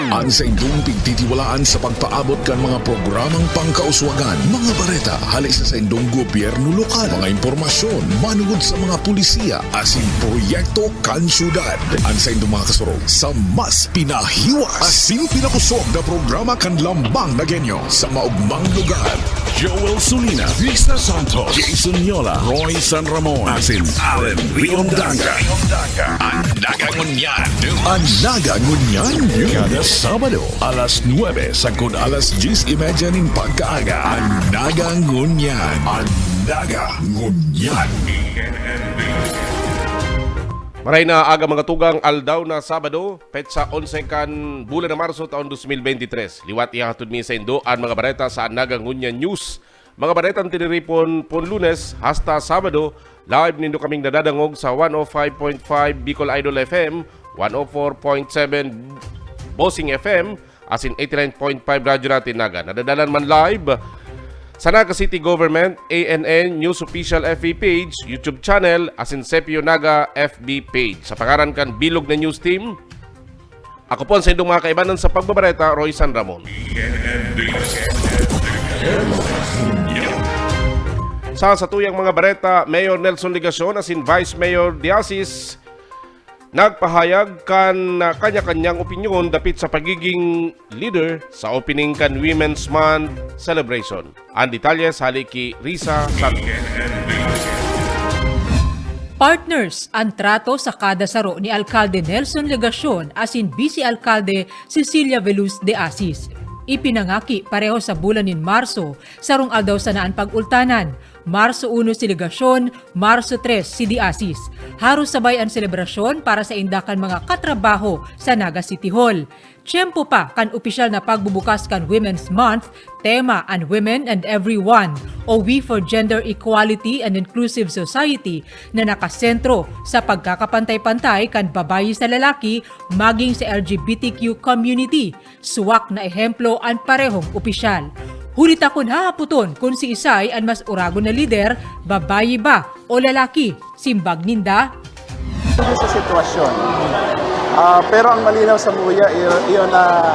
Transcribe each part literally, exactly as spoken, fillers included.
An saindong pigtitiwalaan sa pagpaabot kan mga programang pangkauswagan, mga bareta hali sa saindong gobyerno lokal, mga impormasyon manugod sa mga pulisiya asin proyekto kan syudad. An saindong mga kasurog sa mas pinahiwas asin pinakosog na programa kan Lambang na Genyo sa maogmang lugar. Joel Sulina, Risa Santos, Jason Yola, Roy San Ramon, asin Allen Riondanga. An Naga Ngunyan. An Naga Ngunyan. Kada Sabado, alas nuebe sagkod alas dyes y media nin pagkaaga. An Naga Ngunyan. An Naga Ngunyan. Maray na aga, mga tugang, aldaw na Sabado, petsa onse kan bulan na Marso taon dos mil bente tres. Liwat ihahatod mi saindo an mga bareta sa Naga Ngunyan News. Mga baretang tiniripon pon Lunes hasta Sabado, live nindo kaming nadadangog sa one oh five point five Bicol Idol F M, one oh four point seven Bossing F M, asin eighty-nine point five Radyo Natin Naga. Nadadalan man live sa Naga City Government, A N N News Official F B page, YouTube channel, asin Sepio Naga F B page. Sa pangaran kan bilog na news team, ako po ang saindong mga kaibanan sa pagbabareta, Roy San Ramon. Sa satuyang mga bareta, Mayor Nelson Legacion asin Vice Mayor Diasis nagpahayag kan, ah, kanya-kanyang opinyon dapit sa pagiging leader sa opening kan Women's Month celebration. An detalye hali ki Risa Santos. Partners, an trato sa kada saro ni Alkalde Nelson Legacion asin Vice Alkalde Cecilia Veluz de Asis. Ipinangaki pareho sa bulan nin Marso, sarong aldaw sana an pag-ultanan. Marso uno si Legacion, Marso tres si de Asis. Haros sabay an selebrasyon para sa inda kan mga katrabaho sa Naga City Hall. Tiyempo pa kan opisyal na pagbubukas kan Women's Month, tema an Women and Everyone o We for Gender Equality and Inclusive Society na nakasentro sa pagkakapantay-pantay kan babayi sa lalaki maging sa L G B T Q community. Suwak na ehemplo an parehong opisyal. Huli ta kun hahapoton kun siisay an mas oragon na lider, babayi ba o lalaki, simbag ninda, Sa sitwasyon. Ah, pero ang malinaw sa muya, iyo, iyo na,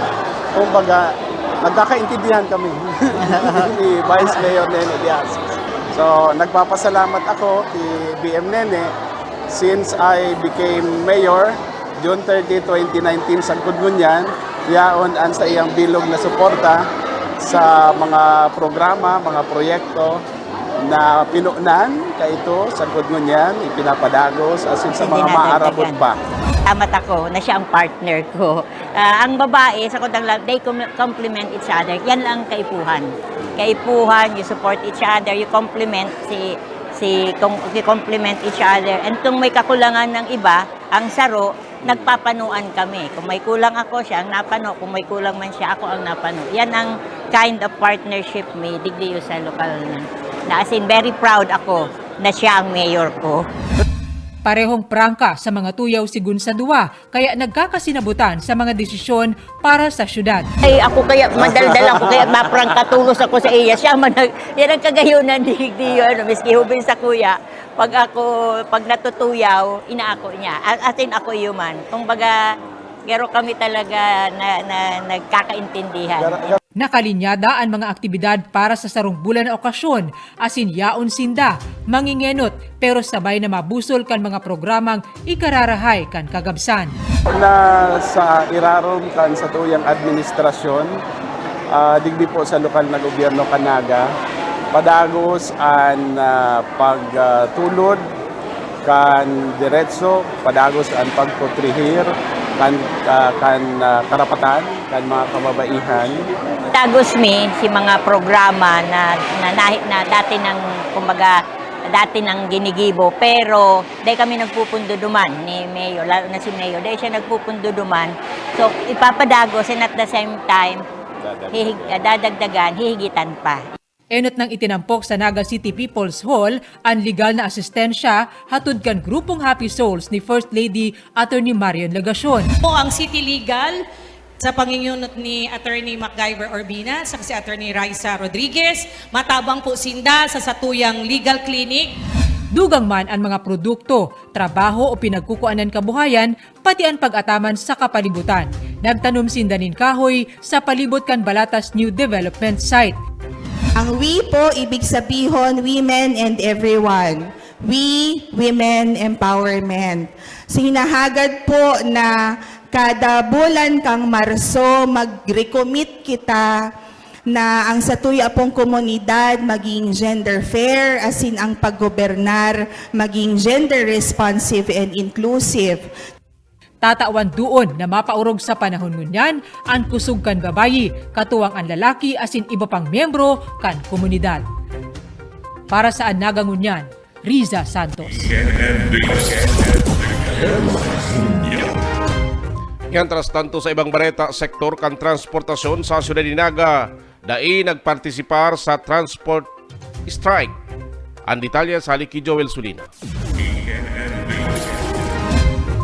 kumbaga, nagkakaintindihan kami ni Vice Mayor Nene Diaz. So, nagpapasalamat ako kay B M Nene since I became mayor, June thirty, twenty nineteen, sagkod ngunyan, yaon an sa iyang bilog na suporta sa mga programa, mga proyekto, na pinunan kaito, sagkod ngunyan, ipinapadagos, asin sa mga maarabot pa. Salamat ako na siya ang partner ko. Ah, ang babae, sa kutang lang, they com-, complement each other. Yan lang ang kaipuhan. Kaipuhan, you support each other, you complement si, si, com-, you complement each other. And kung may kakulangan ng iba, ang saro, nagpapanuan kami. Kung may kulang ako, siya ang napano. Kung may kulang man siya, ako ang napano. Yan ang kind of partnership may digdi sa lokal na, na as in, very proud ako na siya ang mayor ko. Parehong prangka sa mga tuyaw sigun sa duwa, kaya nagkakasinabutan sa mga desisyon para sa syudad. Ay, ako kaya madaldal ako, kaya maprangka tolos ako sa iya. Siya man ang, yan ang kagayunan, digdi, ano, miski hubin sa kuya. Pag ako, pag natutuyaw, inaako niya. A-, as in, ako human. Kumbaga, garo kami talaga na, na nagkakaintindihan. Nakalinyada an mga aktibidad para sa sarong bulan na okasyon, asin yaon sinda mangingenot, pero sabay na mabusol kan mga programang ikararahay kan kagabsan. Na sa irarom kan satuyang administrasyon, ah, digdi po sa lokal na gobyerno kan Naga, padagos an, ah, pagtulod kan deretso, padagos an pagpotrehir kan, ah, kan, ah, karapatan kan mga kababaihan. Dagos mi si mga programa na, na, na, na dati nang, kumbaga, dati nang ginigibo, pero dai kami nagpupundo duman ni Mayor, lalo na si Mayor, dai siya nagpupundo duman. So, ipapadagos and at the same time, hihig-, dadagdagan, hihigitan pa. Enot nang itinampok sa Naga City People's Hall an legal na asistensya hatod kan Grupong Happy Souls ni First Lady Attorney Marian Legacion. Po ang City Legal sa pangingunot ni Attorney MacGyver Urbina saka si Attorney Raisa Rodriguez. Matabang po sinda sa satuyang legal clinic. Dugang man an mga produkto, trabaho o pinagkukuanan kabuhayan, pati an pag-ataman sa kapalibutan. Nagtanom sinda nin kahoy sa palibot kan Balatas New Development Site. Ang we po, ibig sabihon, women and everyone. We, women empowerment. So, hinahagad po na kada bulan kang Marso, mag-recommit kita na ang satuya pong komunidad maging gender fair, asin ang paggobernar maging gender responsive and inclusive. Tatawan duon na mapaorog sa panahon ngunyan an kusog kan babayi, katuwang an lalaki asin iba pang miyembro kan komunidad. Para sa An Naga Ngunyan, Riza Santos. Mientras tanto, sa ibang bareta, sektor kan transportasyon sa siyudad ni Naga, dai nagpartisipar sa transport strike. Ang detalye sa halik ki Joel Sulina.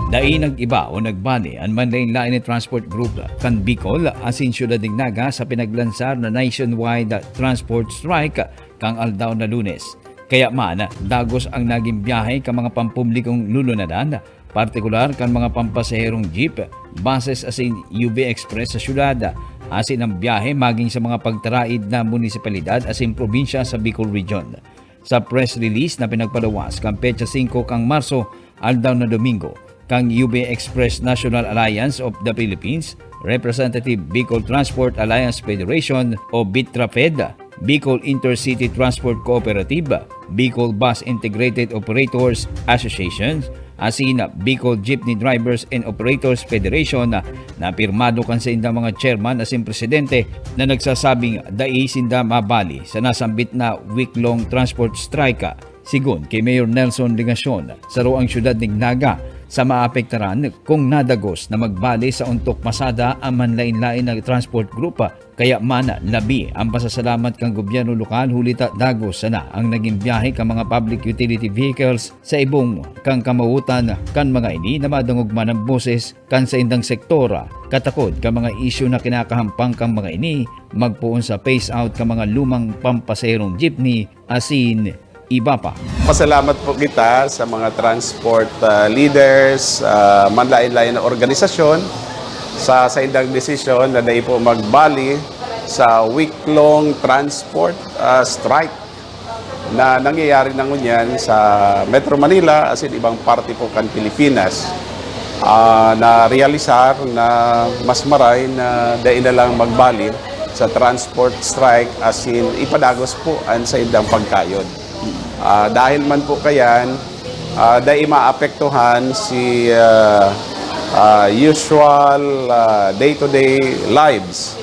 Dai nag-iba o nagbali an manlain-lain na transport group kan Bicol asin siyudad nin Naga sa pinaglansar na nationwide transport strike kan aldaw na Lunes. Kaya man, dagos ang nagin biyahe kan mga pampublikong lulunadan, partikular kan mga pampasaherong jeep, buses asin U V Express sa syudad, asin ang biyahe magin sa mga pagtaraid na munisipalidad asin probinsya sa Bicol Region. Sa press release na pinagpaluwas kan petsa singko kan Marso, aldaw na Domingo, kan U V Express National Alliance of the Philippines, Representative Bicol Transport Alliance Federation o BITRAFED, Bicol Intercity Transport Cooperative, Bicol Bus Integrated Operators Association, asin Bicol Jeepney Drivers and Operators Federation na pirmado kan saindang mga chairman asin presidente na nagsasabing dai sinda mabali sa nasambit na week-long transport strike. Sigon ki Mayor Nelson Legacion, saro ang syudad nin Naga sa maapektaran kung nadagos na magbali sa ontok pasada an manlain-lain na transport group, kaya man labi ang pasasalamat kan gobyerno lokal huli ta dagos sana ang nagin biyahe kan mga public utility vehicles sa ibong kan kamawotan kan mga ini na madangog man an boses kan saindang sektor, katakod kan mga isyu na kinakahampang kan mga ini, magpoon sa phase out kan mga lumang pampasaherong jeepney, asin iba pa. Pasalamat po kita sa mga transport ah, leaders, ah, manlain-lain na organisasyon sa saindang desisyon na dai po magbali sa week-long transport ah, strike na nangyayari na ngunyan sa Metro Manila asin ibang parte po kan Pilipinas. Ah, na-realisar na mas maray na dai na lang magbali sa transport strike asin ipadagos po an saindang pagkayod. Ah, dahil man po kayan, ah, dai maapektuhan si ah, ah, usual ah, day-to-day lives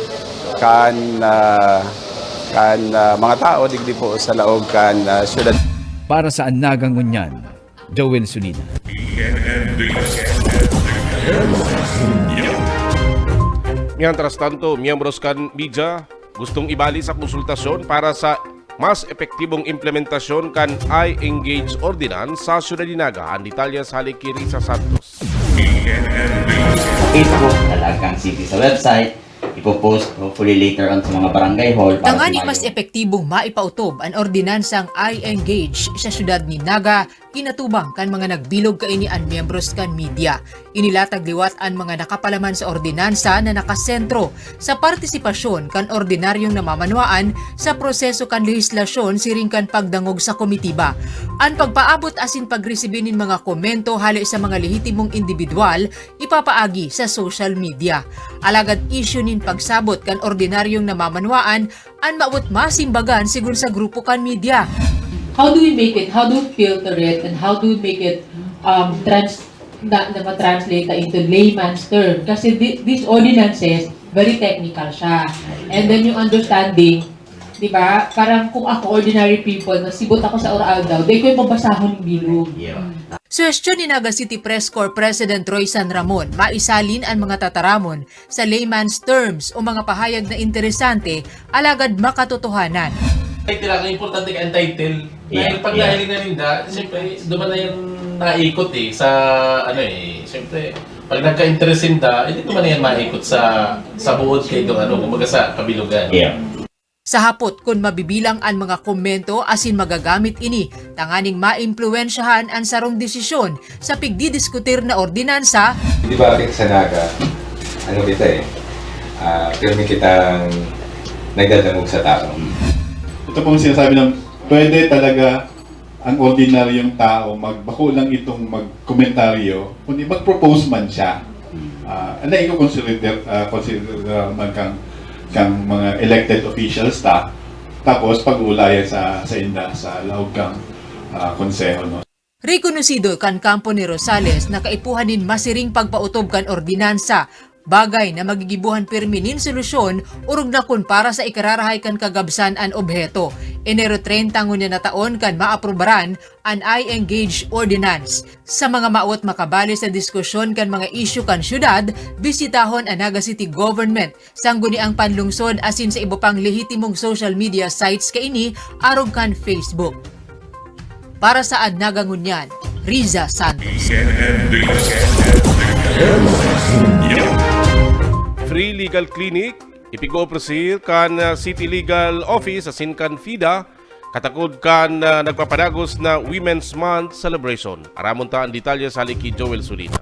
kan ah, kan ah, mga tao digdi po sa laog kan ah, syudad. Para sa An Naga Ngunyan, Joel Sulina. Mientras tanto, miyembros kan media gustong ibali sa konsultasyon para sa mas epektibong implementasyon kan iEngage Ordinance sa Siyudad ni Naga. Ang detalye sa halik ki Risa Santos. Facebook, Dalagang City sa website. Ipo-post hopefully later on sa mga barangay hall. Para Tangani sa mas epektibong maipautob an ordinansang iEngage sa siyudad ni Naga, inatubang kan mga nagbilog kaini an miyembros kan media. Inilatag liwat an mga nakapalaman sa ordinansa na nakasentro sa partisipasyon kan ordinaryong namamanwaan sa proseso kan lehislasyon siring kan pagdangog sa komitiba. An pagpaabot asin pagresibi nin mga komento hale sa mga lehitimong indibidwal ipapaagi sa social media. Alagad isyu nin pagsabot kan ordinaryong namamanwaan an mawot masimbagan sigon sa grupo kan media. How do we make it, how do we filter it, and how do we make it um, trans na, na ma-translate into layman's term? Kasi thi- these ordinances, very technical siya. And then yung understanding, di ba, parang kung ako, ordinary people, nasibot ako sa Uraaldaw, di ko yung mabasahon ng bilog. Yeah. Suhestyon ni Naga City Press Corps President Roy San Ramon, maisalin an mga tataramon sa layman's terms o mga pahayag na interesante alagad makatotohanan. Title lang, ang importante ka ang title. Dahil Yeah, pag yeah. Nahiling na ninda, siyempre, duman na yung naikot eh, sa ano eh, siyempre, pag nagka-interest sinda, hindi duman na yan maikot sa sa buod kay itong ano, kumbaga sa kabilugan. Yeah. Sa hapot kun mabibilang an mga komento asin magagamit ini tanganing maimpluwensyahan an sarong desisyon sa pigdidiskutir na ordinansa, Di ba, sa Naga, ano kita eh, ah, pirmi kitang nagdadangog sa tao. Ito pong sinasabi ng pwede talaga ang ordinaryong tao, magbako lang itong magkomentaryo, kundi mag-propose man siya. Uh, na i-consider, uh, consider man kang, kang mga elected officials ta, tapos pag-uulayan sa, sa inda, sa laog kang uh, konseho. No? Rekonosido kan kampo ni Rosales na kaipuhan nin masiring pagpaotob kan ordinansa, bagay na magigibohan pirmi nin solusyon orog na kun para sa ikararahay kan kagabsan an obheto. Enero treinta ngunyan na taon kan maaprubaran an I-Engage Ordinance. Sa mga maawot makabali sa diskusyon kan mga isyu kan syudad, bisitahon an Naga City Government, Sangguniang Panlungsod asin sa iba pang lehitimong social media sites kaini arog kan Facebook. Para sa An Naga Ngunyan, Riza Santos. Free Legal Clinic, ipig-opresir kan City Legal Office asin kan FIDA, katakod kan ah, nagpapadagos na Women's Month Celebration. Aramon ta an detalye sa hali ki Joel Sulina.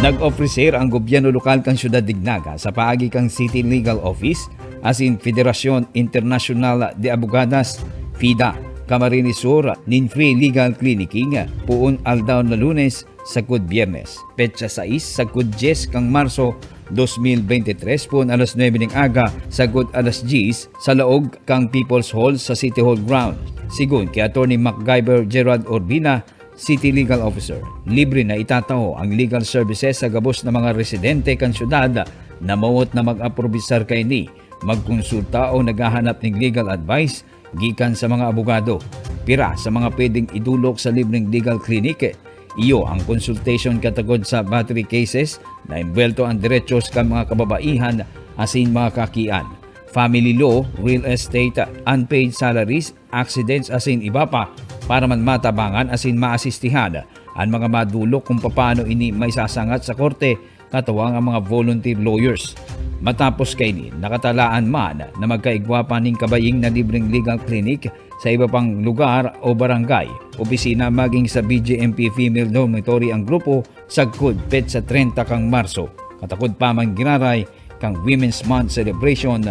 Nag-ofrecer ang gobyerno lokal kan Syudad de Naga sa paagi kan City Legal Office asin Federacion Internacional de Abogadas, FIDA, Camarines Sur nin free legal clinicing poon aldaw na Lunes sagkod Biyernes, petsa sais sagkod dyes kan Marso dos mil bente tres, poon alas nuebe ning aga sagkod alas dyes sa laog kan People's Hall sa City Hall Ground, sigon ki Attorney MacGyver Gerald Urbina, City Legal Officer. Libre na itatao ang legal services sa gabos na mga residente kan syudad na mawot na mag-aprobisar kaini, magkonsulta o naghahanap ning legal advice gikan sa mga abogado. Pira sa mga pwedeng idolok sa libreng legal clinic, iyo ang consultation katakod sa battery cases na embwelto ang derechos kan mga kababaihan asin mga kakian, family law, real estate, unpaid salaries, accidents asin iba pa, para man matabangan asin maasistihan an mga madolok kung papaano ini maisasangat sa korte, katuwang ang mga volunteer lawyers. Matapos kaini, nakatalaan man na magkaigwa pa ning kabaying na libreng legal clinic sa iba pang lugar o barangay, opisina maging sa B J M P Female Dormitory ang grupo sagkod petsa treinta kan Marso. Katakod pa man giraray kan Women's Month celebration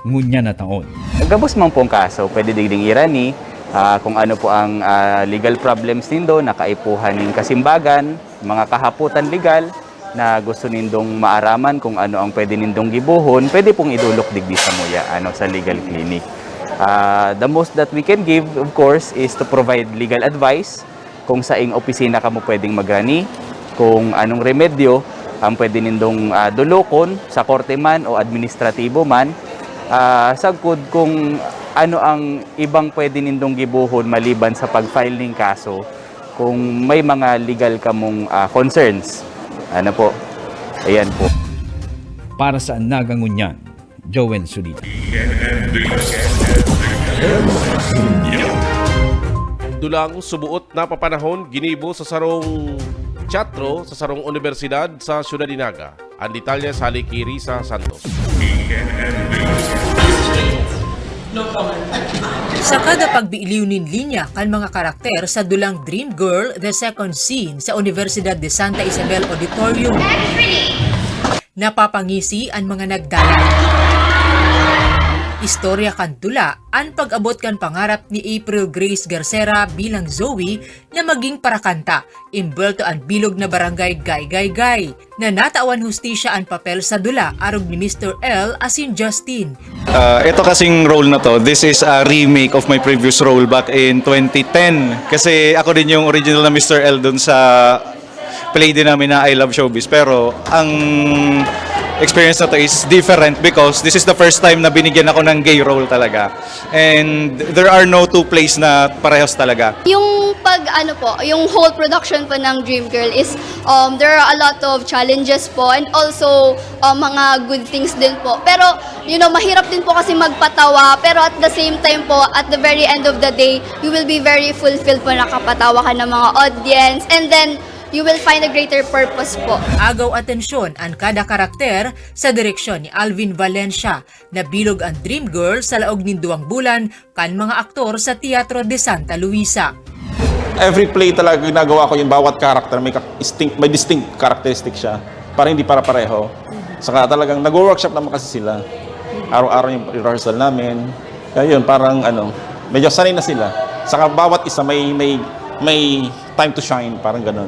ngunyan na taon. Gabos man pong kaso, pwede digding irani, ah, kung ano po ang ah, legal problems nindo na kaipuhan ning kasimbagan, mga kahapotan legal na gusto nindong maaraman kung ano ang pwede nindong gibohon, pwede pong idolok digdi sa muya, ano, sa legal clinic. Ah, the most that we can give, of course, is to provide legal advice kung saing opisina kamo pwedeng magrani, kung anong remedyo ang pwede nindong ah, dolokon sa korte man o administratibo man, ah, sagkod kung ano ang ibang pwede nindong gibohon maliban sa pag-file ning kaso kung may mga legal kamong ah, concerns. Ano po? Ayan po. Para sa Naga Ngunyan, Joel Sulina. Dulang subuot na papanahon ginibo sa sarong teatro sa sarong unibersidad sa Siyudad de Naga. Ang detalye sa hali ki Risa Santos. Sa kada pagbiiliw nin linya kan mga karakter sa dulang Dream Girl, The Second Scene sa Universidad de Santa Isabel Auditorium, napapangisi an mga nagdala. Istorya kan dula, an pag-abot kan pangarap ni April Grace Garcera bilang Zoe na maging parakanta, embwelto an bilog na barangay Gay-Gay-Gay, na natawan hustisya an papel sa dula arog ni Mister L asin Justin. Ah, ito kasing role na to, this is a remake of my previous role back in twenty ten. Kasi ako din yung original na Mister L dun sa play din namin na I Love Showbiz. Pero ang experience na to is different because this is the first time na binigyan ako ng gay role talaga. And there are no two plays na parehas talaga. Yung pag ano po, yung whole production po ng Dream Girl is um, there are a lot of challenges po and also um, mga good things din po. Pero you know, mahirap din po kasi magpatawa pero at the same time po, at the very end of the day, you will be very fulfilled po, nakapatawa ka ng mga audience and then You will find a greater purpose po. Agaw atensyon an kada karakter sa direksyon ni Alvin Valencia, na bilog an dream girl sa laog nin duwang bulan kan mga aktor sa Teatro de Santa Luisa. Every play talaga ginagawa ko yung bawat character may distinct, may distinct characteristic siya para hindi para pareho. Saka talagang nagwo-workshop naman kasi sila. Araw-araw yung rehearsal namin. Kaya yun, parang ano, medyo sanay na sila. Saka bawat isa may may may time to shine, parang ganun.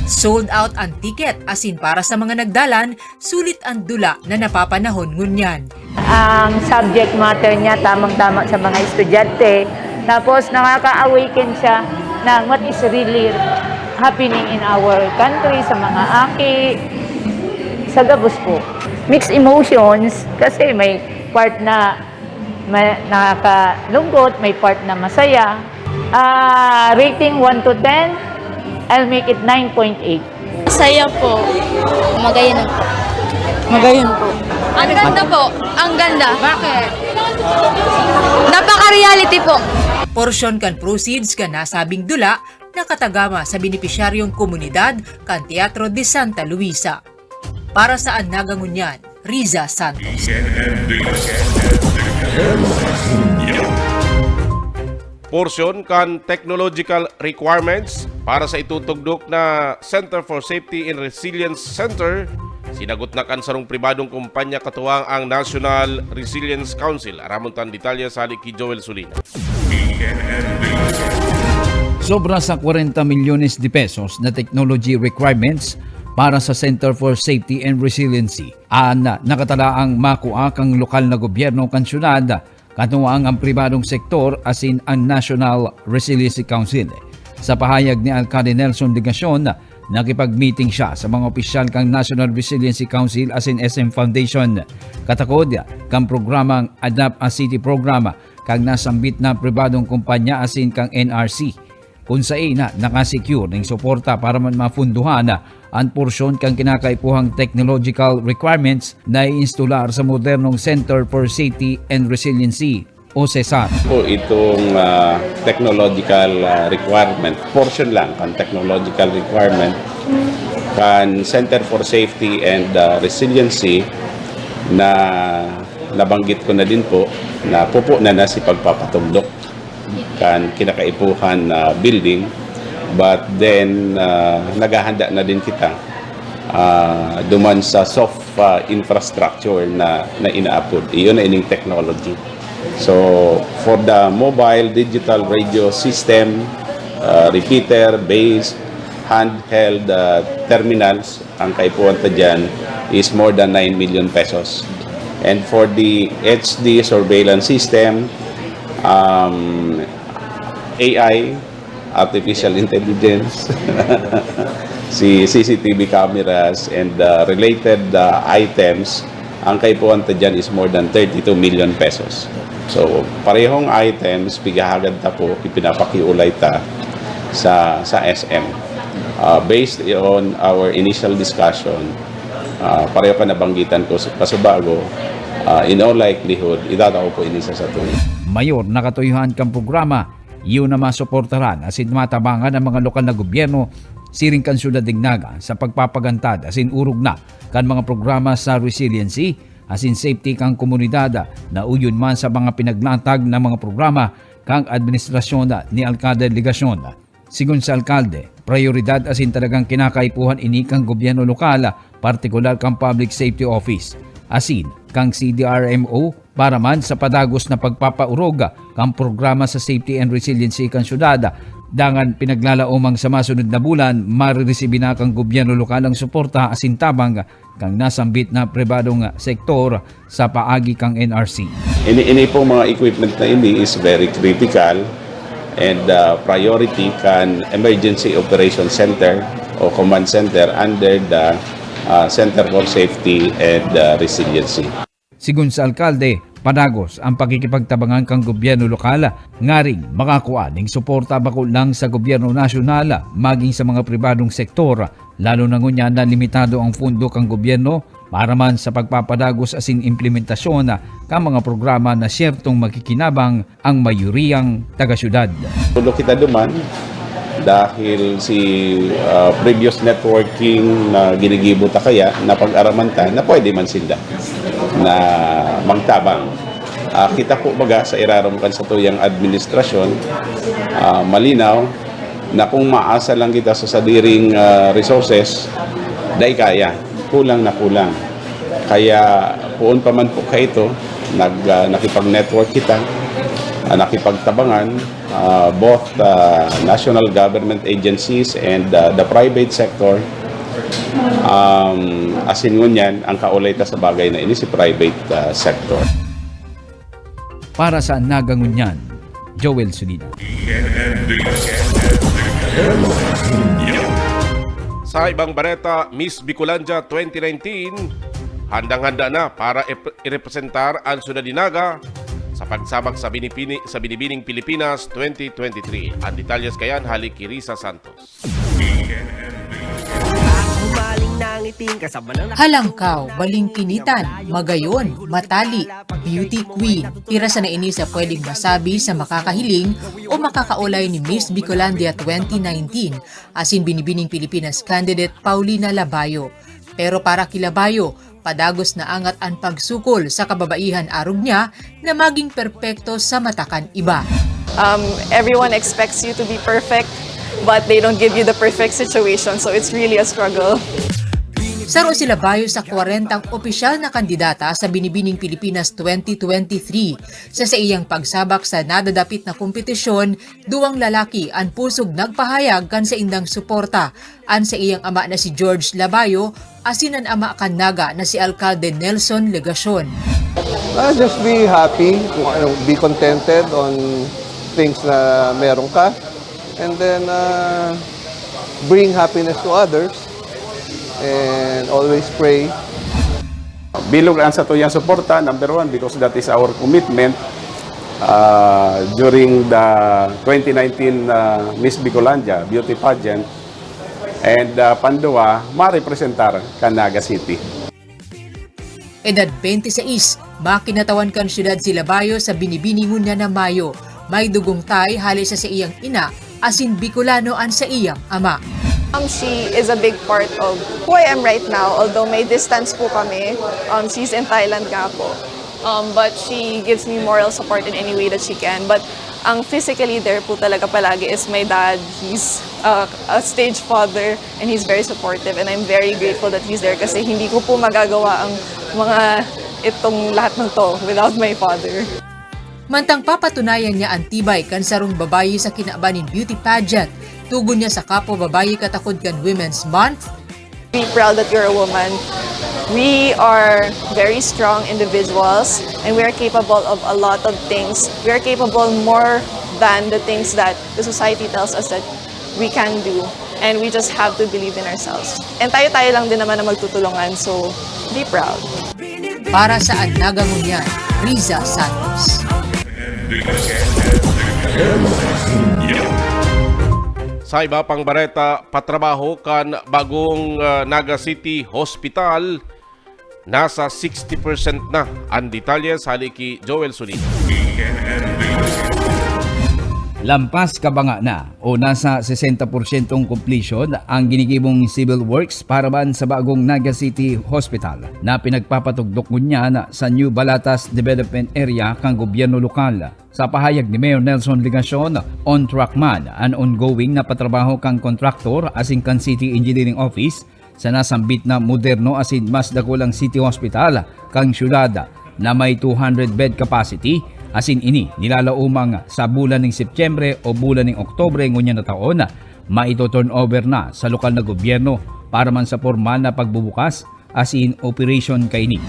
Sold out ang ticket, asin para sa mga nagdalan, sulit ang dula na napapanahon ngunyan. Ang subject matter niya tamang-tama sa mga estudyante. Tapos nakaka-awaken siya ng what is really happening in our country, sa mga aki, sa gabos po. Mixed emotions kasi may part na ma- nakakalungkot, may part na masaya. Ah, rating one to ten, I'll make it nine point eight. Saya po. Magayon po. Magayon po. Ang ganda po. Ang ganda. Bakit? Napaka-reality po. Porsyon kan proceeds kan nasabing dula nakatagama sa benepisyaryong komunidad kan Teatro de Santa Luisa. Para sa An Naga Ngunyan, Riza Santos. Porsyon kan technological requirements para sa itutugdok na Center for Safety and Resilience Center, sinagot na kan sarong pribadong kumpanya katuwang ang National Resilience Council. Aramon tan detalye sa hali ki Joel Solina. Sobra sa kwarenta milyones de pesos na technology requirements para sa Center for Safety and Resiliency an nakatalaang makua kan lokal na gobyerno kan syudad, katuwang ang pribadong sektor asin an National Resiliency Council. Sa pahayag ni Alcalde Nelson Legacion, nakipag-meeting siya sa mga opisyal kan National Resiliency Council asin S M Foundation, katakod kan programang Adapt a City Program kan nasambit na pribadong kumpanya asin kan N R C, kun saen na naka-secure ning suporta para man mapunduhan an porsyon kan kinakaipuhang technological requirements na iinstolar sa modernong Center for Safety and Resiliency o CESAR. Po itong ah, technological ah, requirement, portion lang ang technological requirement kan Center for Safety and ah, Resiliency na nabanggit ko na din po na pupo na na si pagpapatugdok kan kinakaipuhan na building, but then ah, naghahanda na din kita ah, duman sa soft ah, infrastructure na, na inaapod. Iyon na ining technology. So, for the mobile digital radio system, ah, repeater, base, handheld ah, terminals, ang kaipuhan ta dyan is more than nine million pesos. And for the H D surveillance system, um, A I, artificial intelligence, si C C T V cameras and uh, related uh, items, ang kaipuhan ta dyan is more than thirty-two million pesos. So, parehong items, pighahagad ta po, ipinapakiulay ta sa, sa S M. Uh, based on our initial discussion, uh, pareho ka nabanggitan ko sa pasubago, uh, in all likelihood, itatao po ini sa satuya. Mayor na katuyuhan kan programa, iyo na masuportaran asin matabangan ang mga lokal na gobyerno siring kan syudad nin Naga sa pagpapagantad asin orog na kan mga programa sa resiliency asin safety kan komunidad, na uyon man sa mga pinaglatag na mga programa kan administrasyon ni Alcalde Legacion. Sigon sa alkalde, prayoridad asin talagang kinakaipuhan ini kan gobyerno lokal, partikular kan Public Safety Office, asin kan C D R M O, para man sa padagos na pagpapaorog kan programa sa safety and resiliency kan syudad. Dangan pinaglalaomang sa masunod na bulan, mariresibi na kan gobyerno lokal ang suporta asin tabang kan nasambit na pribadong sektor sa paagi kan N R C. Ini, ini pong mga equipment na ini is very critical and uh, priority kan Emergency Operation Center o Command Center under the uh, Center for Safety and uh, Resiliency. Sigon sa alkalde, padagos ang pakikipagtabangan kan gobyerno lokal ngaring makakua ning suporta bako lang sa gobyerno nasyonal maging sa mga pribadong sektor, lalo na ngunyan na limitado ang pondo kan gobyerno para man sa pagpapadagos asin implementasyon kan mga programa na siyertong makikinabang ang mayoriyang taga-syudad. Tulo kita duman, Dahil si, ah, previous networking na ginigibo ta kaya, napag-araman ta na pwede man sinda na magtabang. Ah, kita po baga sa irarom kan satuyang administrasyon, ah, malinaw na kung maasa lang kita sa sadiring, ah, resources, dai kaya. Kulang na kulang. Kaya poon pa man po kaito, nag-, ah, nakipag-network kita, ah, nakipagtabangan, ah, both, ah, national government agencies and, ah, the private sector. Um, asin ngunyan, ang kaulay ta sa bagay na ini si private, ah, sector. Para sa Naga Ngunyan, Joel Sulina. Sa ibang bareta, Miss Bicolandia twenty nineteen, handang-handa na para ep- irepresentar ang syudad ni Naga sa pagsabak sa, binipini, sa Binibining Pilipinas twenty twenty-three. Ang detalyes kayan hali ki Risa Santos. Halangkaw, balingkinitan, magayon, matali, beauty queen. Pira sana ini sa pwedeng masabi sa makakahiling o makakaulay ni Miss Bicolandia twenty nineteen, asin Binibining Pilipinas candidate Paulina Labayo. Pero para ki Labayo, padagos na angat an pagsukol sa kababaihan arog niya na maging perpekto sa mata kan iba. Um, everyone expects you to be perfect, but they don't give you the perfect situation, so it's really a struggle. Saro si Labayo sa kwarentang opisyal na kandidata sa Binibining Pilipinas twenty twenty-three. Sa saiyang pagsabak sa nadadapit na kompetisyon, duwang lalaki an pusog nagpahayag kan saindang suporta, an saiyang ama na si George Labayo asin an ama kan Naga na si Alkalde Nelson Legacion. Ah, just be happy, kung ano, be contented on things na meron ka. And then, ah, bring happiness to others. And always pray. Bilog ang satuyang suporta, number one, because that is our commitment, ah, during the twenty nineteen, ah, Miss Bicolandia Beauty Pageant. And, ah, panduwa, marepresentar kan Naga City. Edad twenty-six, makinatawan kan syudad si Labayo sa Binibini ngunyan na Mayo. May dugong Tay hale sa saiyang ina, asin Bicolano an saiyang ama. Um, she is a big part of who I am right now, although may distance po kami. Um, she's in Thailand nga po. Um, but she gives me moral support in any way that she can. But ang physically there po talaga palagi is my dad. He's uh, a stage father and he's very supportive, and I'm very grateful that he's there kasi hindi ko po magagawa ang mga itong lahat ng to without my father. Mantang papatunayan niya an tibay kan sarong babayi sa kinaban nin beauty pageant, tugon niya sa kapwa babayi katakod kan Women's Month, Be proud that you're a woman. We are very strong individuals and we are capable of a lot of things. We are capable more than the things that the society tells us that we can do. And we just have to believe in ourselves. And tayo-tayo lang din naman na magtutulungan, so be proud. Para sa An Naga Ngunyan, Riza Santos. Sa iba pang bareta, patrabaho kan bagong, ah, Naga City Hospital, nasa sixty percent na. Ang detalye sa hali ki Joel Solino. Lampas kabanga na o nasa sesenta porsyentong completion ang ginigibong civil works para man sa bagong Naga City Hospital na pinagpapatugdok ngunyan sa New Balatas Development Area kan gobyerno lokal. Sa pahayag ni Mayor Nelson Legacion, on track man an ongoing na patrabaho kan kontraktor asin kan City Engineering Office sa nasambit na moderno asin mas dakulang city hospital kan syudad na may two hundred bed capacity, asin ini nilalaomang sa bulan ning Setyembre o bulan ning Oktubre ngunyan na taon, maito-turnover na sa lokal na gobyerno para man sa pormal na pagbubukas asin operation kaini.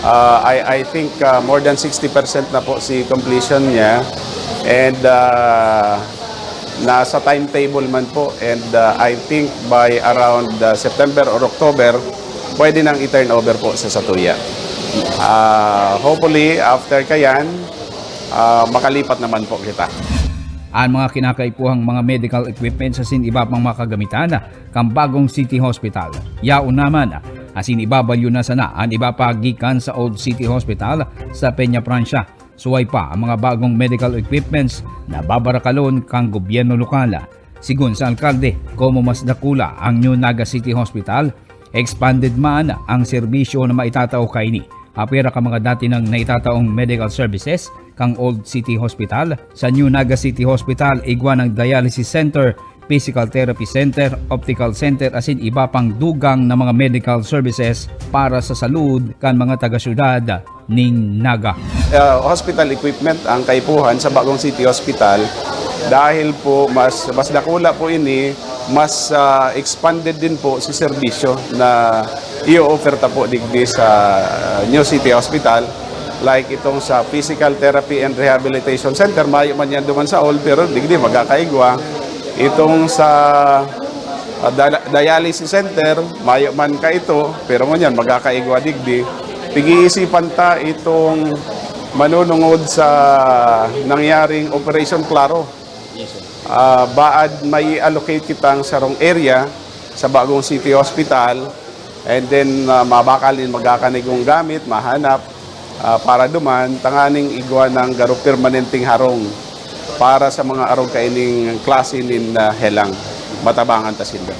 Uh, I, I think uh, more than sixty percent na po si completion niya. And uh, nasa timetable man po. And uh, I think by around uh, September or October, pwede nang i-turn over po sa satuya. Uh, hopefully, after kayan, uh, makalipat naman po kita. An mga kinakaipuhang mga medical equipment asin iba pang mga kagamitan kan bagong City Hospital. Yaon naman, asin ibabalyo na sana an iba pa gikan sa Old City Hospital sa Peña Francia. Suway pa ang mga bagong medical equipments na babarakalon kan gobyerno lokal. Sigon sa alkalde, komo mas dakula ang New Naga City Hospital, expanded man ang serbisyo na maitatao kaini. Apwera kan mga dati nang naitataong medical services kan Old City Hospital, sa New Naga City Hospital, igwa nang dialysis center, physical therapy center, optical center, asin iba pang dugang na mga medical services para sa salud kan mga taga-syudad ning Naga. Uh, hospital equipment ang kaipuhan sa bagong city hospital dahil po mas mas dakula po ini, mas uh, expanded din po si serbisyo na i-offer ta po digdi sa uh, new city hospital, like itong sa physical therapy and rehabilitation center, mayo man yan duman sa old pero digdi magkakaigwa. Itong sa uh, dialysis center, mayo man kaito pero ngunyan magkakaigwa digdi. Pag-iisipan ta itong manunungod sa nangyaring Operation Klaro. Uh, baad may allocate kitang sarong area sa bagong city hospital, and then uh, mabakal nin magkakanigong gamit, mahanap uh, para duman, tanganing igwa ng garo permanenteng harong para sa mga arog kaining klase nin uh, helang. Matabangan ta sinda.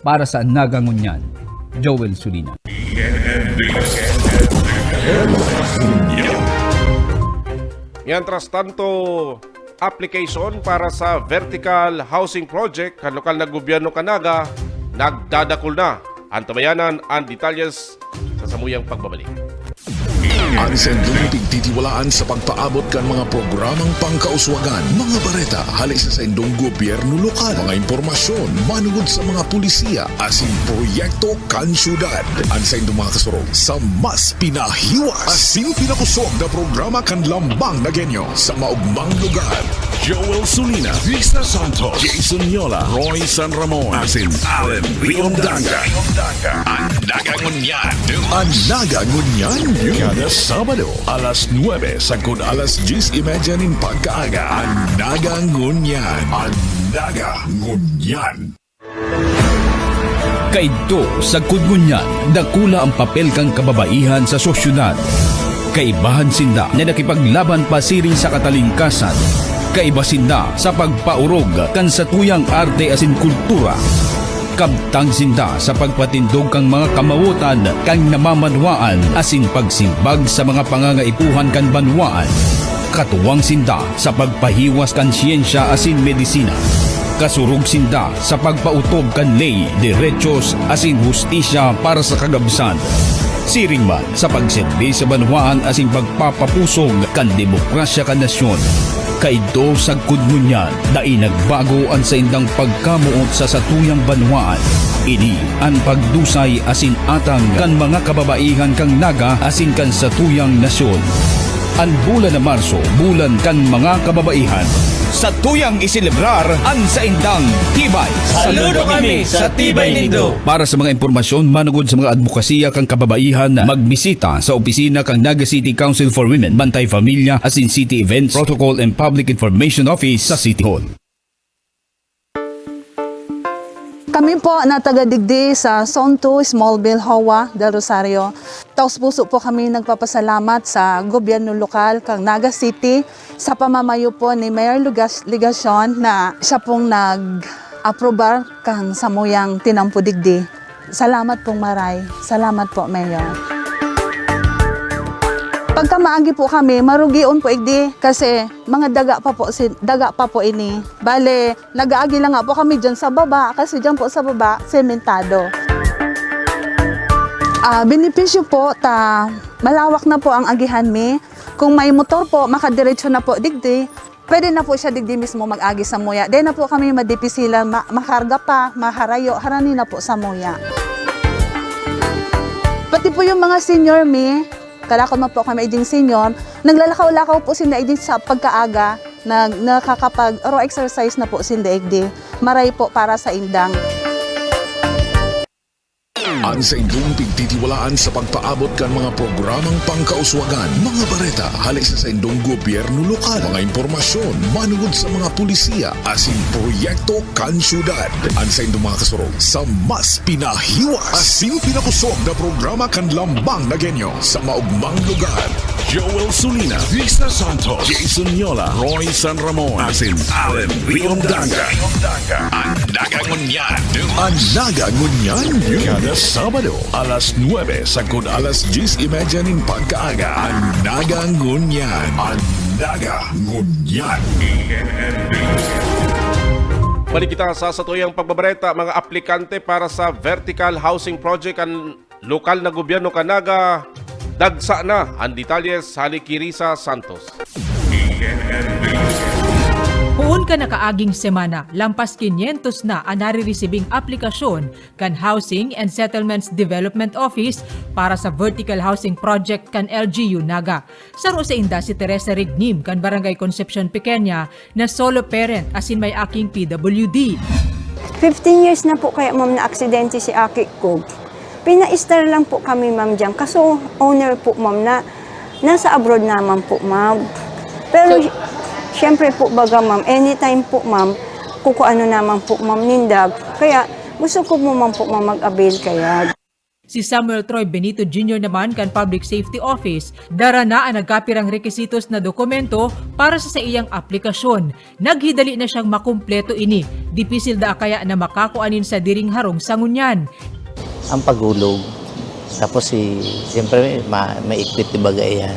Para sa Naga Ngunyan, Joel Sulina. Mientras tanto, application para sa Vertical Housing Project kan lokal na gobyerno kan Naga nagdadakul na. Antabayanan an detalyes sa samuyang pagbabalik. An saindong pigtitiwalaan sa pagpaabot kan mga programang pangkauswagan, mga bareta hale sa saindong gobyerno lokal, mga impormasyon manungod sa mga polisiya asin proyekto kan syudad. An saindong mga kasurog sa mas pinahiwas asin pinakusog na programa kan Lambang na Genyo sa maugmang lugar. Joel Sulina, Risa Santos, Jason Yola, Roy San Ramon, asin Allen Riondanga. An Naga Ngunyan. An Naga Ngunyan. Kada Sabado, alas nuebe sagkod alas dyes y media nin pagkaaga. An Naga Ngunyan. An Naga Ngunyan. Kaidto, sagkod ngunyan, dakula ang papel kan kababaihan sa sosyedad. Kaibahan sinda na nakipaglaban pasiring sa katalingkasan. Kaiba sinda sa pagpaorog kan satuyang arte asin kultura. Kabtang sinda sa pagpatindog kan mga kamawotan kan namamanwaan asin pagsimbag sa mga pangangaipuhan kan banwaan. Katuwang sinda sa pagpahiwas kan siyensya asin medisina. Kasurog sinda sa pagpaotob kan ley, derechos asin hustisya para sa kagabsan. Siring man sa pagserbi sa banwaan asin pagpapapusog kan demokrasya kan nasyon. Kaidto sagkod ngunyan, dai nagbago an saindang pagkamoot sa satuyang banwaan. Ini an pagdusay asin atang kan mga kababaihan kan Naga asin kan satuyang nasyon. An bulan na Marso, bulan kan mga kababaihan. Satuyang iselebrar an saindang tibay. Saludo kami sa tibay nindo! Para sa mga impormasyon manungod sa mga adbokasiya kan kababaihan, magbisita sa opisina kan Naga City Council for Women, Bantay Familia asin City Events, Protocol and Public Information Office sa City Hall. Kami po na taga digdi sa Zone two, Smallville, Hoa del Rosario. Taos-puso po kami nagpapasalamat sa gobyerno lokal kan Naga City sa pamamayo po ni Mayor Lugas Legacion na siya pong nag-aprobar kan samuyang tinampo digdi. Salamat pong maray. Salamat po, Mayor. Pagka maagi po kami, marugion po igdi kasi mga daga pa po, si, daga pa po ini. Bale, nag-aagi lang nga po kami dyan sa baba kasi dyan po sa baba, sementado. Ah, benepisyo po ta malawak na po ang agihan mi. Kung may motor po, makadiretso na po digdi. Pwede na po siya digdi mismo mag-agi sa muya. Di na po kami madipisilan, ma- makarga pa, maharayo, harani na po sa muya. Pati po yung mga senior mi, kalakon man po kami iding senior, naglalakaw-lakaw po sinda iding sa pagkaaga, nag, nakakapag raw exercise na po sinda igdi. Maray po para sa indang. An saindong pigtitiwalaan sa pagpaabot kan mga programang pangkauswagan, mga bareta hale sa saindong gobyerno lokal, mga impormasyon manungod sa mga polisiya asin proyekto kan syudad. An saindong mga kasurog sa mas pinahiwas asin pinakusog na programa kan Lambang na Genyo sa maugmang lugar. Joel Sulina, Risa Santos, Jason Yola, Roy San Ramon, asin Allen Riomdanga. An Naga Ngunyan. An Naga Ngunyan, kada Sabado, alas nuebe sagkod alas dyes y media nin pagkaaga. An Naga Ngunyan. An Naga Ngunyan. Balik kita sa satuyang pagbabareta, mga aplikante para sa Vertical Housing Project kan lokal na gobyerno kan Naga, dagsa na. An detalye hale ki Risa Santos. Poon kan nakaaging semana, lampas kinyentos na an naririsibing aplikasyon kan Housing and Settlements Development Office para sa Vertical Housing Project kan L G U Naga. Saro sainda si Teresa Rignim kan Barangay Concepcion Pequeña na solo parent asin may aking P W D. Fifteen years na po kaya, ma'am, na aksidente si aki ko. Pina-stay lang po kami, ma'am, diyan. Kaso owner po, ma'am, na nasa abroad naman po, ma'am. Pero So sy-, syempre po, baga, ma'am, anytime po, ma'am, kukuano naman po, ma'am, ninda. Kaya gusto ko po, ma'am, po, ma'am, mag-avail kaya. Si Samuel Troy Benito Junior naman kan Public Safety Office, dara na an nagkapirang rekisitos na dokumento para sa saiyang aplikasyon. Naghidali na siyang makumpleto ini. Dipisil daa kaya na makakua nin sadiring harong sa ngunyan. Ang pagulog. Tapos si, siyempre, ma-, may equity baga yan.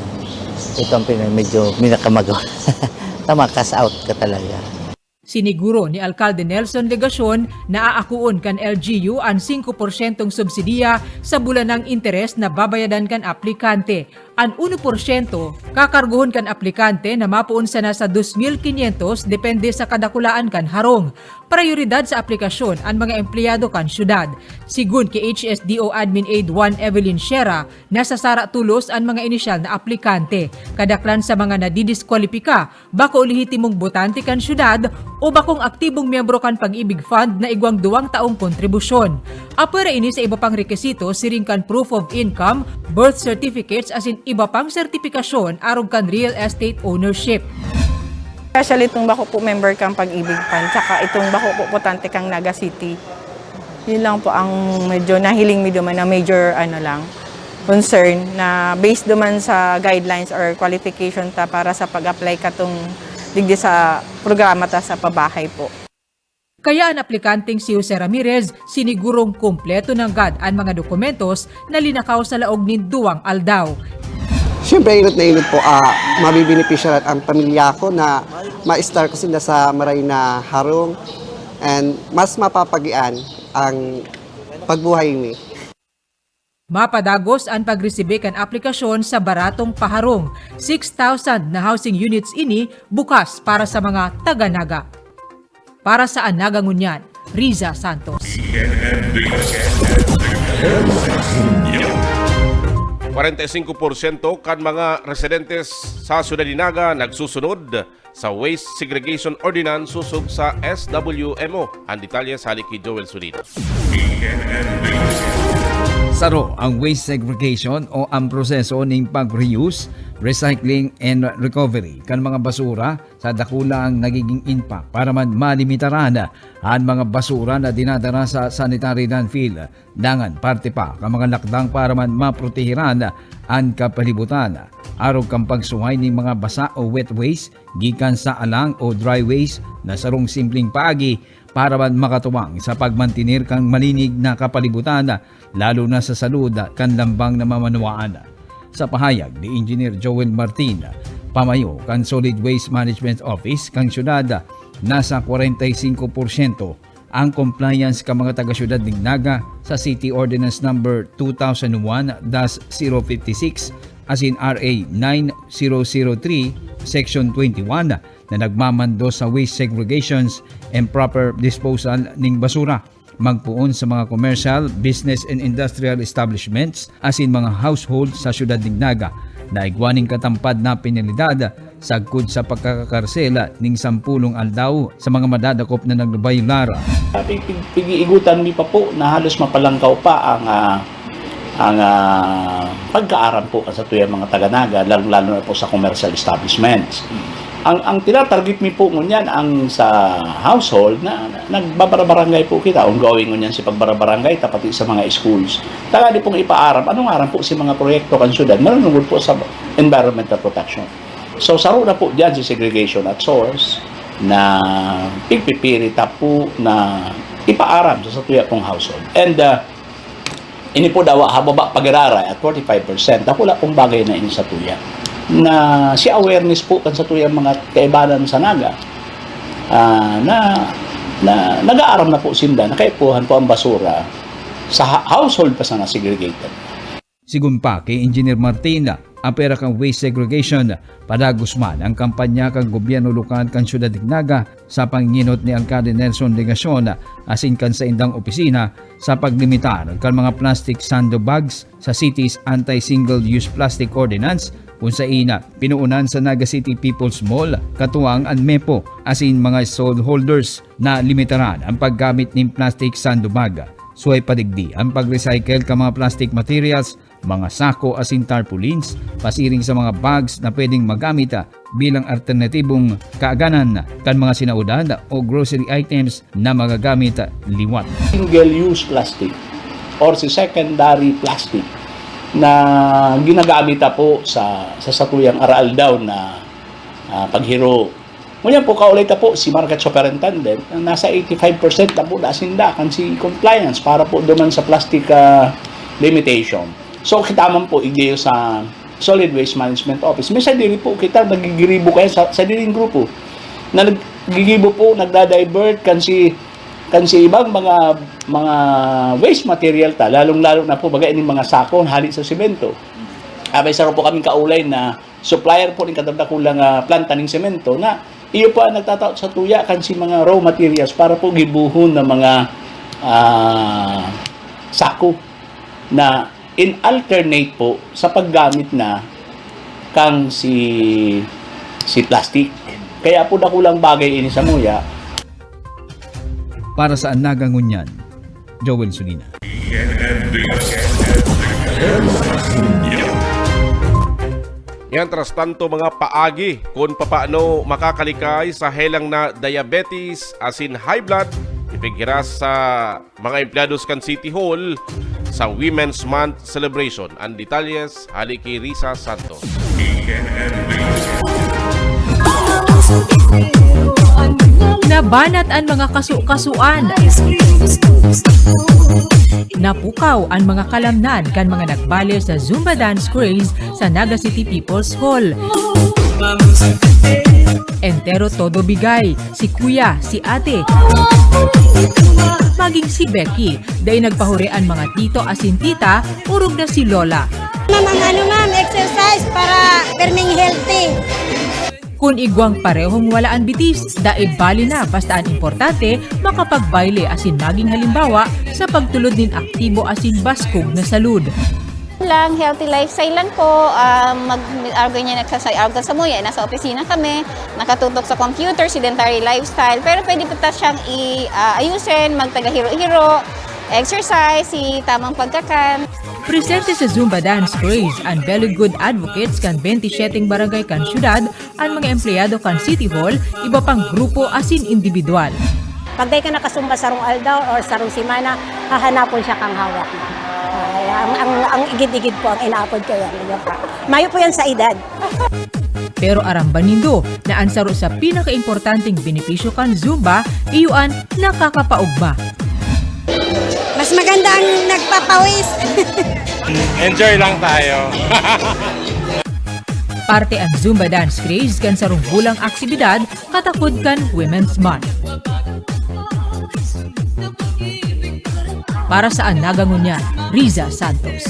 Ito ang pina-, medyo pinakamagawa. Tama, cash out ka talaga. Siniguro ni Alkalde Nelson Legacion na aakuon kan L G U an singko porsyentong subsidiya sa bulanang interes na babayadan kan aplikante. An uno porsyento kakargohon kan aplikante na mapoon sana sa dos mil kinyentos depende sa kadakulaan kan harong. Prayoridad sa aplikasyon an mga empleyado kan syudad. Sigun ki H S D O Admin Aide Juan Evelyn Sierra, nasasara tolos an mga inisyal na aplikante. Kadaklan sa mga nadidiskwalipika, bako lehitimong botante kan syudad o bakong aktibong miyembro kan Pag-ibig Fund na igwang duwang taong kontribusyon. Apwera ini sa iba pang rekisito siring kan proof of income, birth certificates asin iba pang sertipikasyon arog kan real estate ownership. Especially itong bako po member kang Pag-ibig Fund, tsaka itong bako po botante kang Naga City. Yun lang po ang medyo nahiling mi duman na major, ano lang, concern na based duman sa guidelines or qualification ta para sa pag-apply katong digdi sa programa ta sa pabahay po. Kaya an aplikanteng si Jose Ramirez sinigurong kumpleto nanggad an mga dokumentos na linakaw sa laog nin duwang aldaw. Siyempre, inot na inot po, ah, mabibenepisyaran ang pamilya ko na ma-stay ko sila sa maray na harong and mas mapapagian ang pagbuhay mi. Mapadagos an pagresibi kan aplikasyon sa baratong paharong. Six thousand na housing units ini bukas para sa mga taga-Naga. Para sa An Naga Ngunyan, Riza Santos. Kwarenta y singko porsyento kan mga residentes sa Syudad nin Naga nagsusunod sa Waste Segregation Ordinance sosog sa S W M O. An detalye hale ki Joel Solino. Saro ang waste segregation o ang proseso ning pag-reuse, recycling, and recovery kan mga basura sa dakulang nagiging impact para man malimitaran an mga basura na dinadara sa sanitary landfill. Dangan parte pa kan mga lakdang para man maprotehiran an kapalibutan, arog kan pagsuhay nin mga basa o wet waste gikan sa alang o dry waste na sarong simpleng paagi para man makatuwang sa pagmantener kan malinig na kapalibutan, lalo na sa salud kan lambang na mamanwaan. Sa pahayag ni Engineer Joel Martin, pamayo kan Solid Waste Management Office kan syudad, nasa kwarenta y singko porsyento ang compliance kan mga taga-syudad nin Naga sa City Ordinance Number two thousand one dash zero fifty-six asin R A nine zero zero three, Section twenty-one, na nagmamando sa waste segregations and proper disposal ning basura, magpoon sa mga commercial, business and industrial establishments asin mga household sa syudad nin Naga na igwa nin katampad na penalidad sagkod sa pagkakakarsela ning sampulong aldaw sa mga madadakop na nagbayolar. Pig-, pig-, pig-iigutan mi pa po na halos mapalangkaw pa ang, ah, ang, ah, pagkaaram po kan satuyang mga taga-Naga, lalong-lalo na po sa commercial establishments. Ang, ang tinatarget mi po ngunyan, ang sa household na, na nagbabarabarangay po kita, ongoing ngunyan si pagbarabarangay, ta pati sa mga schools. Tagadi pong ipaaram, anong aram po si mga proyekto kan syudad, manunungod po sa environmental protection. So, saro na po diyan si segregation at source na pigpipiri ta po na ipaaram sa satuya pong household. And, ah, ini po dawa hababa pagiraray at forty-five percent, dakula pong bagay na ini satuya. Na si awareness po kan satuyang mga kaibanan sa Naga, ah, na, na nag-aaram na po sinda na kaipuhan po ang basura sa ha-, household pa sana segregated. Sigon pa ki Engineer Martin, ang pera kan waste segregation, padagos man ang kampanya kan gobyerno lokal kan syudad nin Naga sa panginot ni Alkalde Nelson Legacion asin kan saindang opisina sa paglimitar kan mga plastic sando bags sa city's Anti-Single-Use Plastic Ordinance, kun sain pinoonan sa Naga City People's Mall, katuwang an mepo asin mga stallholders na limitaran ang paggamit nin plastic sando bag. Suway pa digdi, ang pag-recycle kan mga plastic materials, mga sako asin tarpaulins, pasiring sa mga bags na pwedeng magamit, ah, bilang alternatibong kaaganan kan mga sinaodan o grocery items na magagamit, ah, liwat. Single-use plastic or si secondary plastic na ginagamit ta po sa, sa satuyang araaldaw na, ah, paghiro. Ngunyan po, kaulay ta po si Market Superintendent, na nasa eighty-five percent na po na sinda kan si compliance para po duman sa plastic, ah, limitation. So, kita man po, igdi sa Solid Waste Management Office, may sadiri po kita nagigiribo kaya sa sadiring grupo na naggigibo po, nagda-divert kan si, kan si ibang mga, mga waste material ta, lalong-lalo na po baga ining mga sako hali sa semento. Abay, saro po kaming kaulay na supplier po nin kadadakulang, ah, planta nin semento na iyo po ang nagtataot sa tuya kan si mga raw materials para po gibohon na mga, ah, sako na in alternate po sa paggamit na kang si, si plastic. Kaya po dakulang bagay ini sa muya. Para sa Anaga ngunyan, Joel Sulina. Mientras tanto, mga paagi kun papaano makakalikay sa helang na diabetes asin high blood, ipighiras sa mga empleyados kan City Hall sa Women's Month celebration. An detalyes hali ki Risa Santos. Nabanat an mga kaso-kasoan. Napukaw an mga kalamnan kan mga nagbale sa Zumba Dance Craze sa Naga City People's Hall. Entero todo bigay, si kuya, si ate, maging si Becky. Dai nagpahure an mga tito asin tita, orog na si Lola. Ma'am, ang ano, ma'am, exercise para perming healthy. Kun igwang parehong wala an bitis, dai bali na, basta an importante, makapagbayle asin magin halimbawa sa pagtulod nin aktibo asin baskog na salud. Lang, healthy lifestyle lang po. Ah, mag-, arog niya nagsa-, arog sa muya, nasa opisina kami, nakatutok sa computer, sedentary lifestyle. Pero pwede po ta siyang i-, ah, ayusin, magtagahiro-hiro, exercise, si tamang pagkakan. Presente sa Zumba Dance Craze an Belly Good Advocates kan twenty-seven barangay kan syudad, an mga empleyado kan City Hall, iba pang grupo asin indibidwal. Pag dai ka nakasumba sarong aldaw or sarong semana, hahanapon siya kang hawak mo. Ay, ang, ang, ang igid-igid po ang inaapod ko yan. Yun pa. Mayo po yan sa edad. Pero aram ba nindo na an saro sa pinakaimportanteng benepisyo kan Zumba, iyo an nakakapaugma. Mas maganda ang nagpapawis. Enjoy lang tayo. Parte an Zumba Dance Craze kan sarong bulang aktibidad katakod kan Women's Month. Para sa Anaga ngunyan, Riza Santos.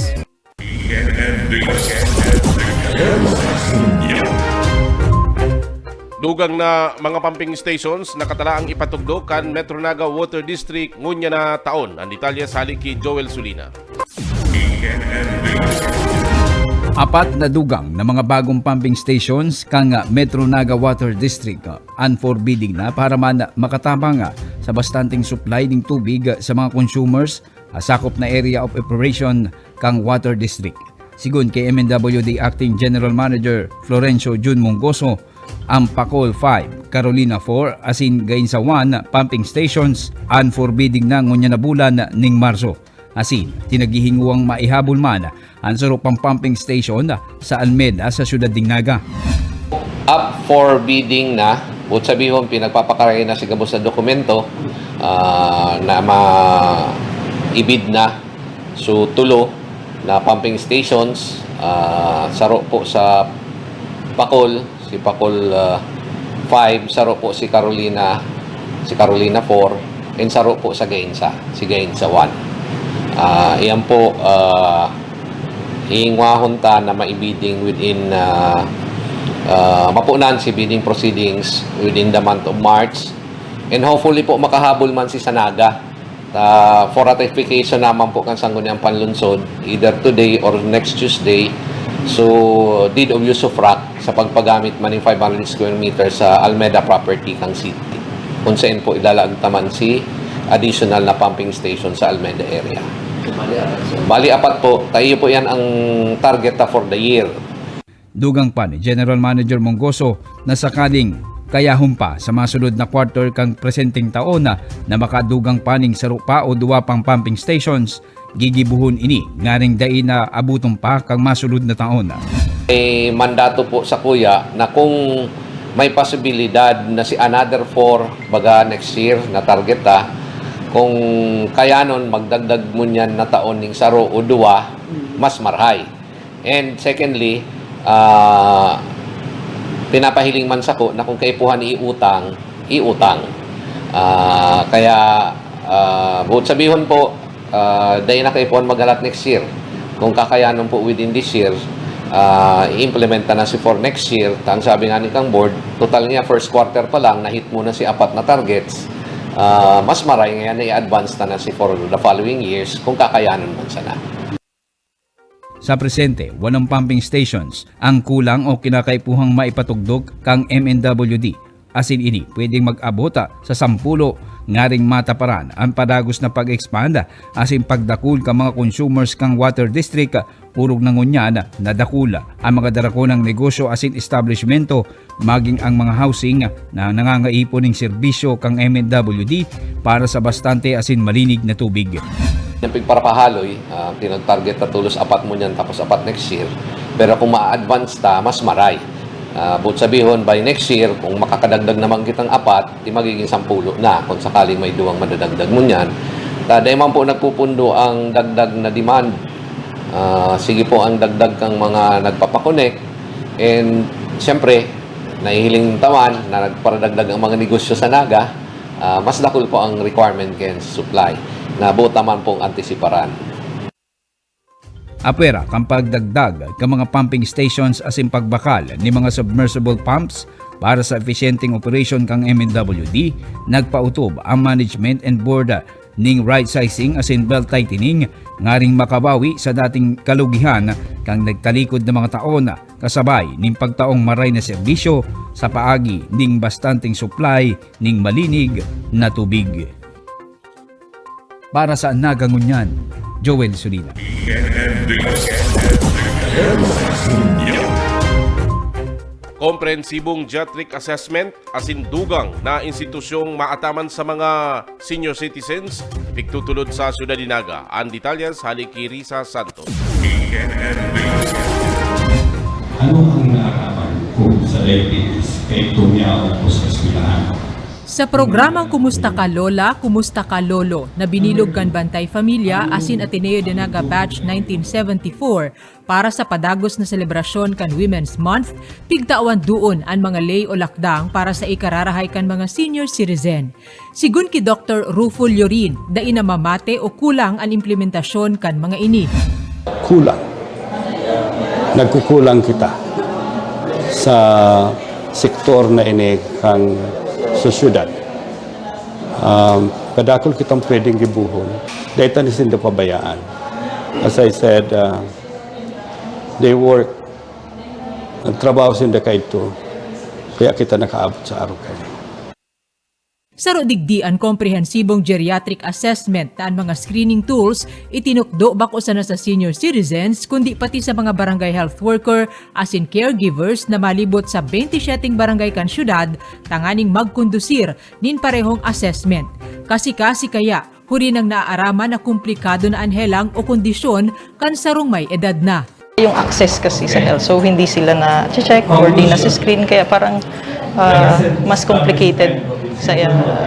Dugang na mga pumping stations nakatalaang ipatugdo kan Metro Naga Water District ngunyan na taon. An detalye hali ki Joel Sulina. Apat na dugang na mga bagong pumping stations kan Metro Naga Water District an forbidding na para man makatabang sa bastanteng supply ning tubig sa mga consumers sa sakop na area of operation kan Water District. Sigon ki M N W D Acting General Manager Florencio Jun Mongoso, ang Pacol five, Carolina four asin Gainza one pumping stations an forbidding na ngunyan na bulan ning Marso. Asin, tinagihingowang maihabol man an saro pang pumping station sa Almeda sa siyudad nin Naga. Up for bidding na, buot sabihon, pinagpapakaray na si gabos na dokumento ah, na ma-ibid na. So, tulo na pumping stations, ah, saro po sa Pacol, si Pacol ah, five, saro po si Carolina, si Carolina four, and saro po sa Gainsa, si Gainsa one. Ah, iyan po, ah, ingwahon ta na maibiding within, ah, ah, mapunan si bidding proceedings within the month of March. And hopefully po, makahabol man si Sanaga. Ah, for ratification naman po kan Sangguniang Panlunsod, either today or next Tuesday. So, deed of usufruct sa pagpagamit man nin five hundred square meters sa Almeda property kan city, kung saen po idalaag ta man si additional na pumping station sa Almeda area. Bali, apat po. Ta iyo po yan ang target ta for the year. Dugang pa ni General Manager Mongoso na sakaling kayahon pa sa masunod na quarter kan presenteng taon na, na makadugang pa nin saro pa o duwa pang pumping stations, gigibohon ini nganing dai na abuton pa kan masunod na taon. May mandato po sakuya na kung may posibilidad na si another four, baga next year, na target ta, kung kayanon, magdagdag ngunyan na taon ning saro o duwa, mas marahay. And secondly, ah, pinapahiling man sako na kung kaipuhan iutang, iutang. Ah, kaya, ah, buot sabihon po, ah, dai na kaipuhan maghalat next year. Kung kakayanon po within this year, ah, i-implement ta na si for next year. Ta ang sabi nga ni kang board, total niya first quarter pa lang, na-hit mo na si apat na targets. Ah, mas maray ngayon na i-advance ta na si for the following years kung kakayanon man sana. Sa presente, walong pumping stations ang kulang o kinakaipuhang maipatugdok kan M N W D. Asin ini pwedeng mag-abot sa sampulo ngaring mataparan an padagos na pag-expand asin pagdakul kan mga consumers kan water district, orog na ngunyan na dakul an mga darakonang negosyo asin establishmento, maging ang mga housing na nangangaipon nin serbisyo kan M N W D para sa bastante asin malinig na tubig. Yung pigparapahaloy, ah, tinag-target na tulos apat mo niyan tapos apat next year. Pero kung ma-advance ta, mas maray. Ah, buot sabihon, by next year, kung makakadagdag naman kitang apat, di magiging sampulo na kung sakaling may duwang madadagdag mo niyan. Ta, dai man po nagpupundo ang dagdag na demand. Ah, sige po ang dagdag kang mga nagpapakonek. And, siyempre, nahihiling ta man na nagparadagdag ang mga negosyo sa Naga, ah, mas dakul po ang requirement kan supply na buot naman pong antisiparan. Apwera kan pagdagdag kan mga pumping stations asin pagbakal nin mga submersible pumps para sa episyenteng operasyon kan M N W D, nagpaotob ang management and board nin right sizing asin belt tightening ngaring makabawi sa dating kalugihan kan nagtalikod na mga taon, kasabay nin pagtaong maray na serbisyo sa paagi nin bastanteng supply nin malinig na tubig. Para sa Naga Ngunyan, Joel Sulina. Komprehensibong geriatric assessment asin dugang na institusyong maataman sa mga senior citizens, pigtutulod sa Syudad nin Naga. An detalyes hale ki Risa Santos. Ano ang naaraman ko sa diabetes kay tumiyaw ako sa eskwelahan? Sa programang Kumusta Ka Lola, Kumusta Ka Lolo na binilog kan Bantay Familia asin Ateneo de Naga Batch nineteen seventy-four para sa padagos na selebrasyon kan Women's Month, pigtawan doon an mga ley o lakdang para sa ikararahay kan mga senior citizen. Sigon ki Doktor Rufo Llorin, dai na mamate o kulang an implementasyon kan mga ini. Kulang. Nagkukulang kita sa sektor na ini kan sosyedad. Um, kadakul kitang pwedeng gibohon. Dai ta ni sinda pabayaan. As I said, uh, they work, nagtrabaho sinda kaidto. Kaya kita nakaabot sa araw kaini. Saro digdi an komprehensibong geriatric assessment na an mga screening tools itinukdo bako sana sa senior citizens kundi pati sa mga barangay health worker asin caregivers na malibot sa twenty-seven barangay kan syudad tanganing magkondusir nin parehong assessment. Kasi-kasi kaya, Huri nang naaaraman na komplikado na an helang o kondisyon kan sarong may edad na. Yung access kasi sa health, so hindi sila na-check or di na-screen, kaya parang ah, mas complicated sa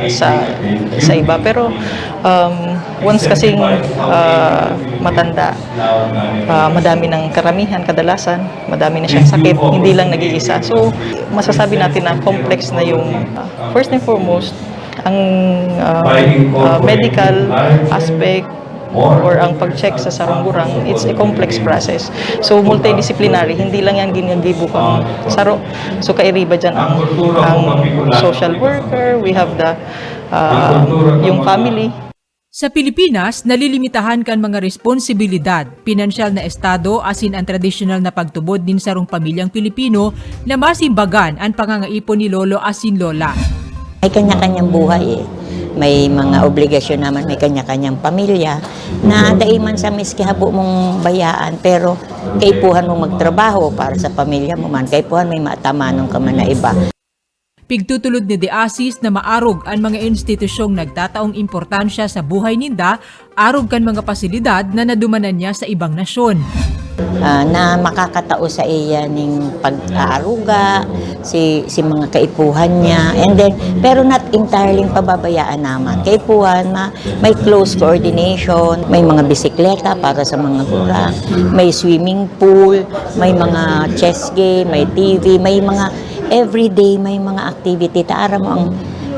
sa sa iba. Pero um, once kasing ah, matanda, ah, madami ng karamihan, kadalasan, madami na siyang sakit, hindi lang nag-iisa. So masasabi natin na complex na yung ah, first and foremost, ang ah, ah, medical aspect or ang pag-check sa sarong gurang, it's a complex process. So multidisciplinary, hindi lang yan ginagibo kang saro. So kairiba dyan ang, ang social worker, we have the uh, yung family. Sa Pilipinas, nalilimitahan kan mga responsibilidad, pinansyal na estado asin an tradisyonal na pagtubod nin sarong pamilyang Pilipino na masimbagan an pangangaipon ni lolo asin lola. May kanya-kanyang buhay eh. May mga obligasyon naman, may kanya-kanyang pamilya na dai man sa miski habo mong bayaan, pero kaipuhan mong magtrabaho para sa pamilya mo man, kaipuhan may matamanon ka man na iba. Pigtutulod ni De Asis na maarog an mga institusyong nagtataong importansya sa buhay ninda arog kan mga pasilidad na nadumanan niya sa ibang nasyon. Ah, na makakatao sa iya ning pag-aaruga, si, si mga kaipuhan niya. And then, pero not entirely pababayaan naman. Kaipuhan, ma, may close coordination, may mga bisikleta para sa mga gurang, may swimming pool, may mga chess game, may T V, may mga everyday, may mga activity. Taara mo ang,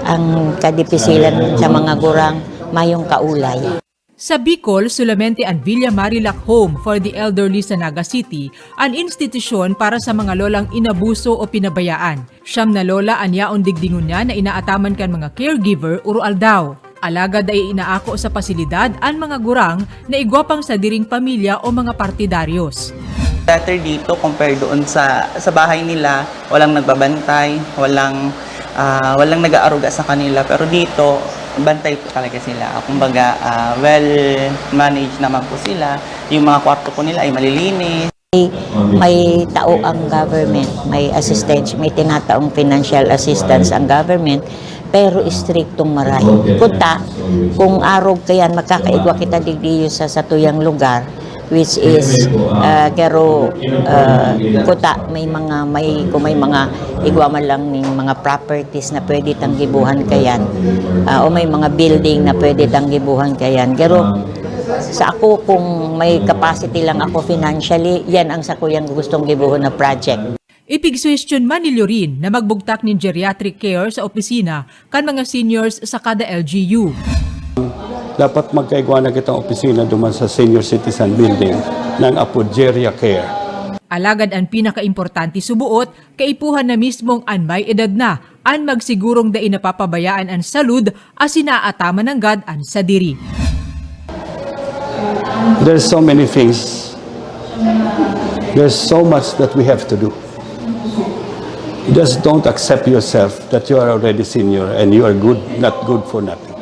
ang kadipisilan sa mga gurang, mayong kaulay. Sa Bicol, solamente an Villa Marilac Home for the Elderly sa Naga City an institusyon para sa mga lolang inabuso o pinabayaan. Siyam na lola an yaon digdi ngunyan na inaataman kan mga caregiver uro-aldaw. Alagad dai inaako sa pasilidad an mga gurang na igwa pang sadiring pamilya o mga partidaryos. Better dito compare doon sa sa bahay nila, walang nagbabantay, walang ah, walang nag-aaruga sa kanila, pero dito bantay po talaga sila. Kumbaga, ah, well managed naman po sila. Yung mga kwarto po nila ay malilinis. May tao ang government, may assistance, may tinataong financial assistance ang government, pero istriktong marahay. Kuta, kung arog kayan, magkakaigwa kita digdi sa satuyang lugar, which is, ah, pero ah, kuta, may mga, may, kung may mga igwa man lang ning mga properties na pwede tang gibuhan kayan, ah, o may mga building na pwede tang gibuhan kayan. Pero sa ako, kung may capacity lang ako financially, yan ang sakuyang gustong gibuhon na project. Ipigsuhestyon man ni Lorin na magbugtak nin geriatric care sa opisina kan mga seniors sa kada L G U. Dapat magkaigwa na kitang opisina duman sa Senior Citizen Building ng Apogeria Care. Alagad an pinakaimportante suboot, kaipuhan na mismong an may edad na an magsigurong dai napapabayaan an salud asin naaataman nanggad an sadiri. There's so many things. There's so much that we have to do. Just don't accept yourself that you are already senior and you are good, not good for nothing.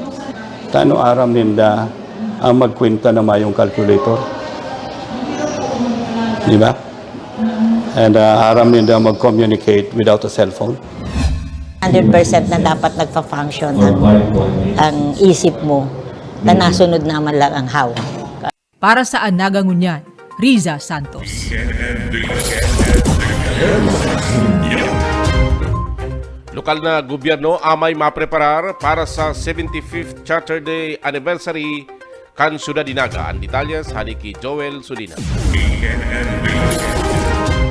Tano aram ninda ang magkwenta na mayong calculator? Di ba? And uh, aram ninda mag-communicate without a cellphone? Hundred percent na dapat nagpa-function ang, ang isip mo. Ta nasunod naman lang ang how. Para sa Anaga Ngunyan, Riza Santos. Lokal na gobyerno amay mapreparar para sa seventy-fifth Charter Day Anniversary kan Syudad nin Naga. An detalyes hali ki Joel Sudina.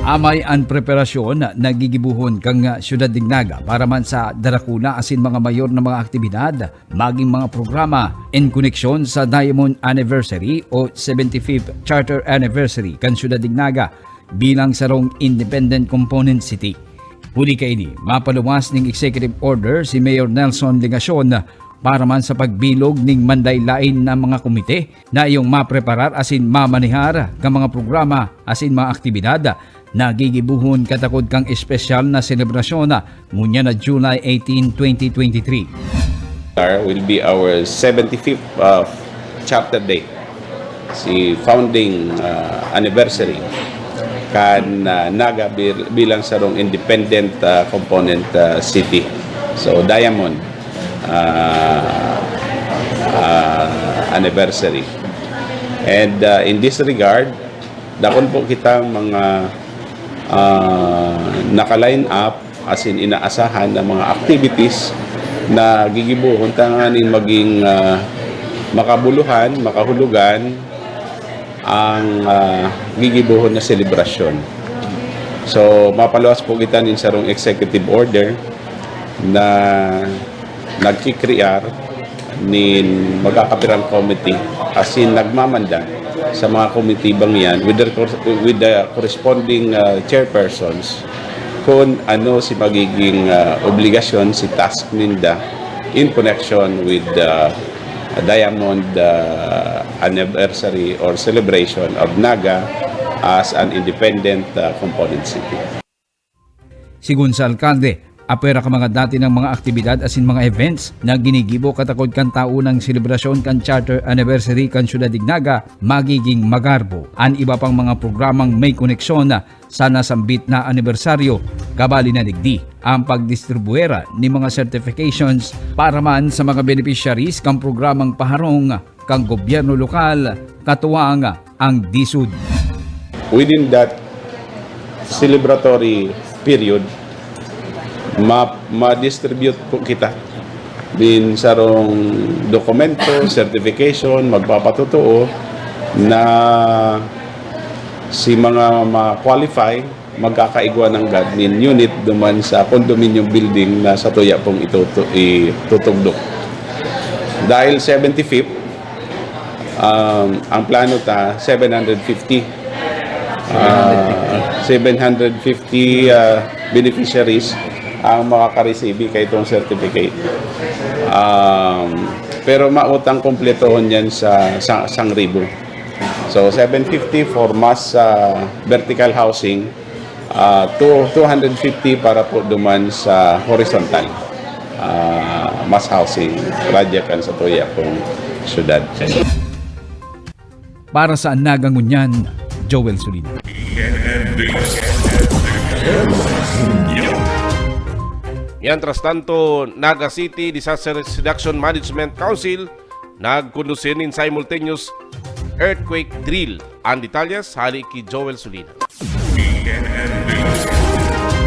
Amay an preparasyon na gigibohon kan Syudad nin Naga para man sa darakula asin mga mayor na mga aktibidad, maging mga programa in koneksyon sa Diamond Anniversary o seventy-fifth Charter Anniversary kan Syudad nin Naga bilang sarong independent component city. Huli kaini, mapaluwas nin executive order si Mayor Nelson Legacion para man sa pagbilog nin manlaen-laen na mga komite na iyong mapreparar asin mamanehar kan mga programa asin mga aktibidad na gigibohon katakod kan espesyal na selebrasyon ngunyan na July eighteen, twenty twenty-three. Will be our seventy-fifth uh, Charter Day, si founding uh, anniversary kan uh, Naga bil- bilang sarong independent uh, component uh, city. So Diamond uh, uh, anniversary. And uh, in this regard, dakon po kitang mga uh, naka-line up, as in inaasahan na mga activities na gigibohon tanganing maging uh, makabuluhan, makahulugan ang uh, gigibohon na selebrasyon. So, mapaluwas po kita nin sarong executive order na nagkikrear nin magkakapirang committee, as in nagmamanda sa mga committee bang yan with the, with the corresponding uh, chairpersons kung ano si magiging uh, obligasyon, si task ninda in connection with the Diamond uh, anniversary or celebration of Naga as an independent uh, component city. Sigon sa alkalde, apwera kan mga dati nang mga aktibidad asin mga events na ginigibo katakod kan taon na selebrasyon kan Charter Anniversary kan Syudad nin Naga magiging magarbo. An iba pang mga programang may koneksyon sa nasambit na anibersaryo, kabali na digdi ang pagdistribuera nin mga certifications para man sa mga beneficiaries kan programang paharong kan gobyerno lokal, katuwang ang DSUD. Within that celebratory period, ma- ma-distribute po kita din sarong dokumento, certification, magpapatotoo na si mga ma-qualify magkakaigwa nanggad nin unit duman sa condominium building na satuya pong itutu- itutugdok. Dahil seventy-fifth, um, ang plano ta, seven hundred fifty. Ah, seven hundred fifty uh, beneficiaries ang makakaresibi kaitong certificate. Um, pero mautang kompletohon yan sa, sa sangribo. So, seven fifty for mass uh, vertical housing, uh, two, two hundred fifty para po duman sa horizontal uh, mass housing project kan satuya pong syudad. Para sa Naga Ngunyan, Joel Solino. Mientras tanto, Naga City Disaster Risk Reduction Management Council nagkondusir nin simultaneous earthquake drill. Ang detalyes hali ki Joel Solina.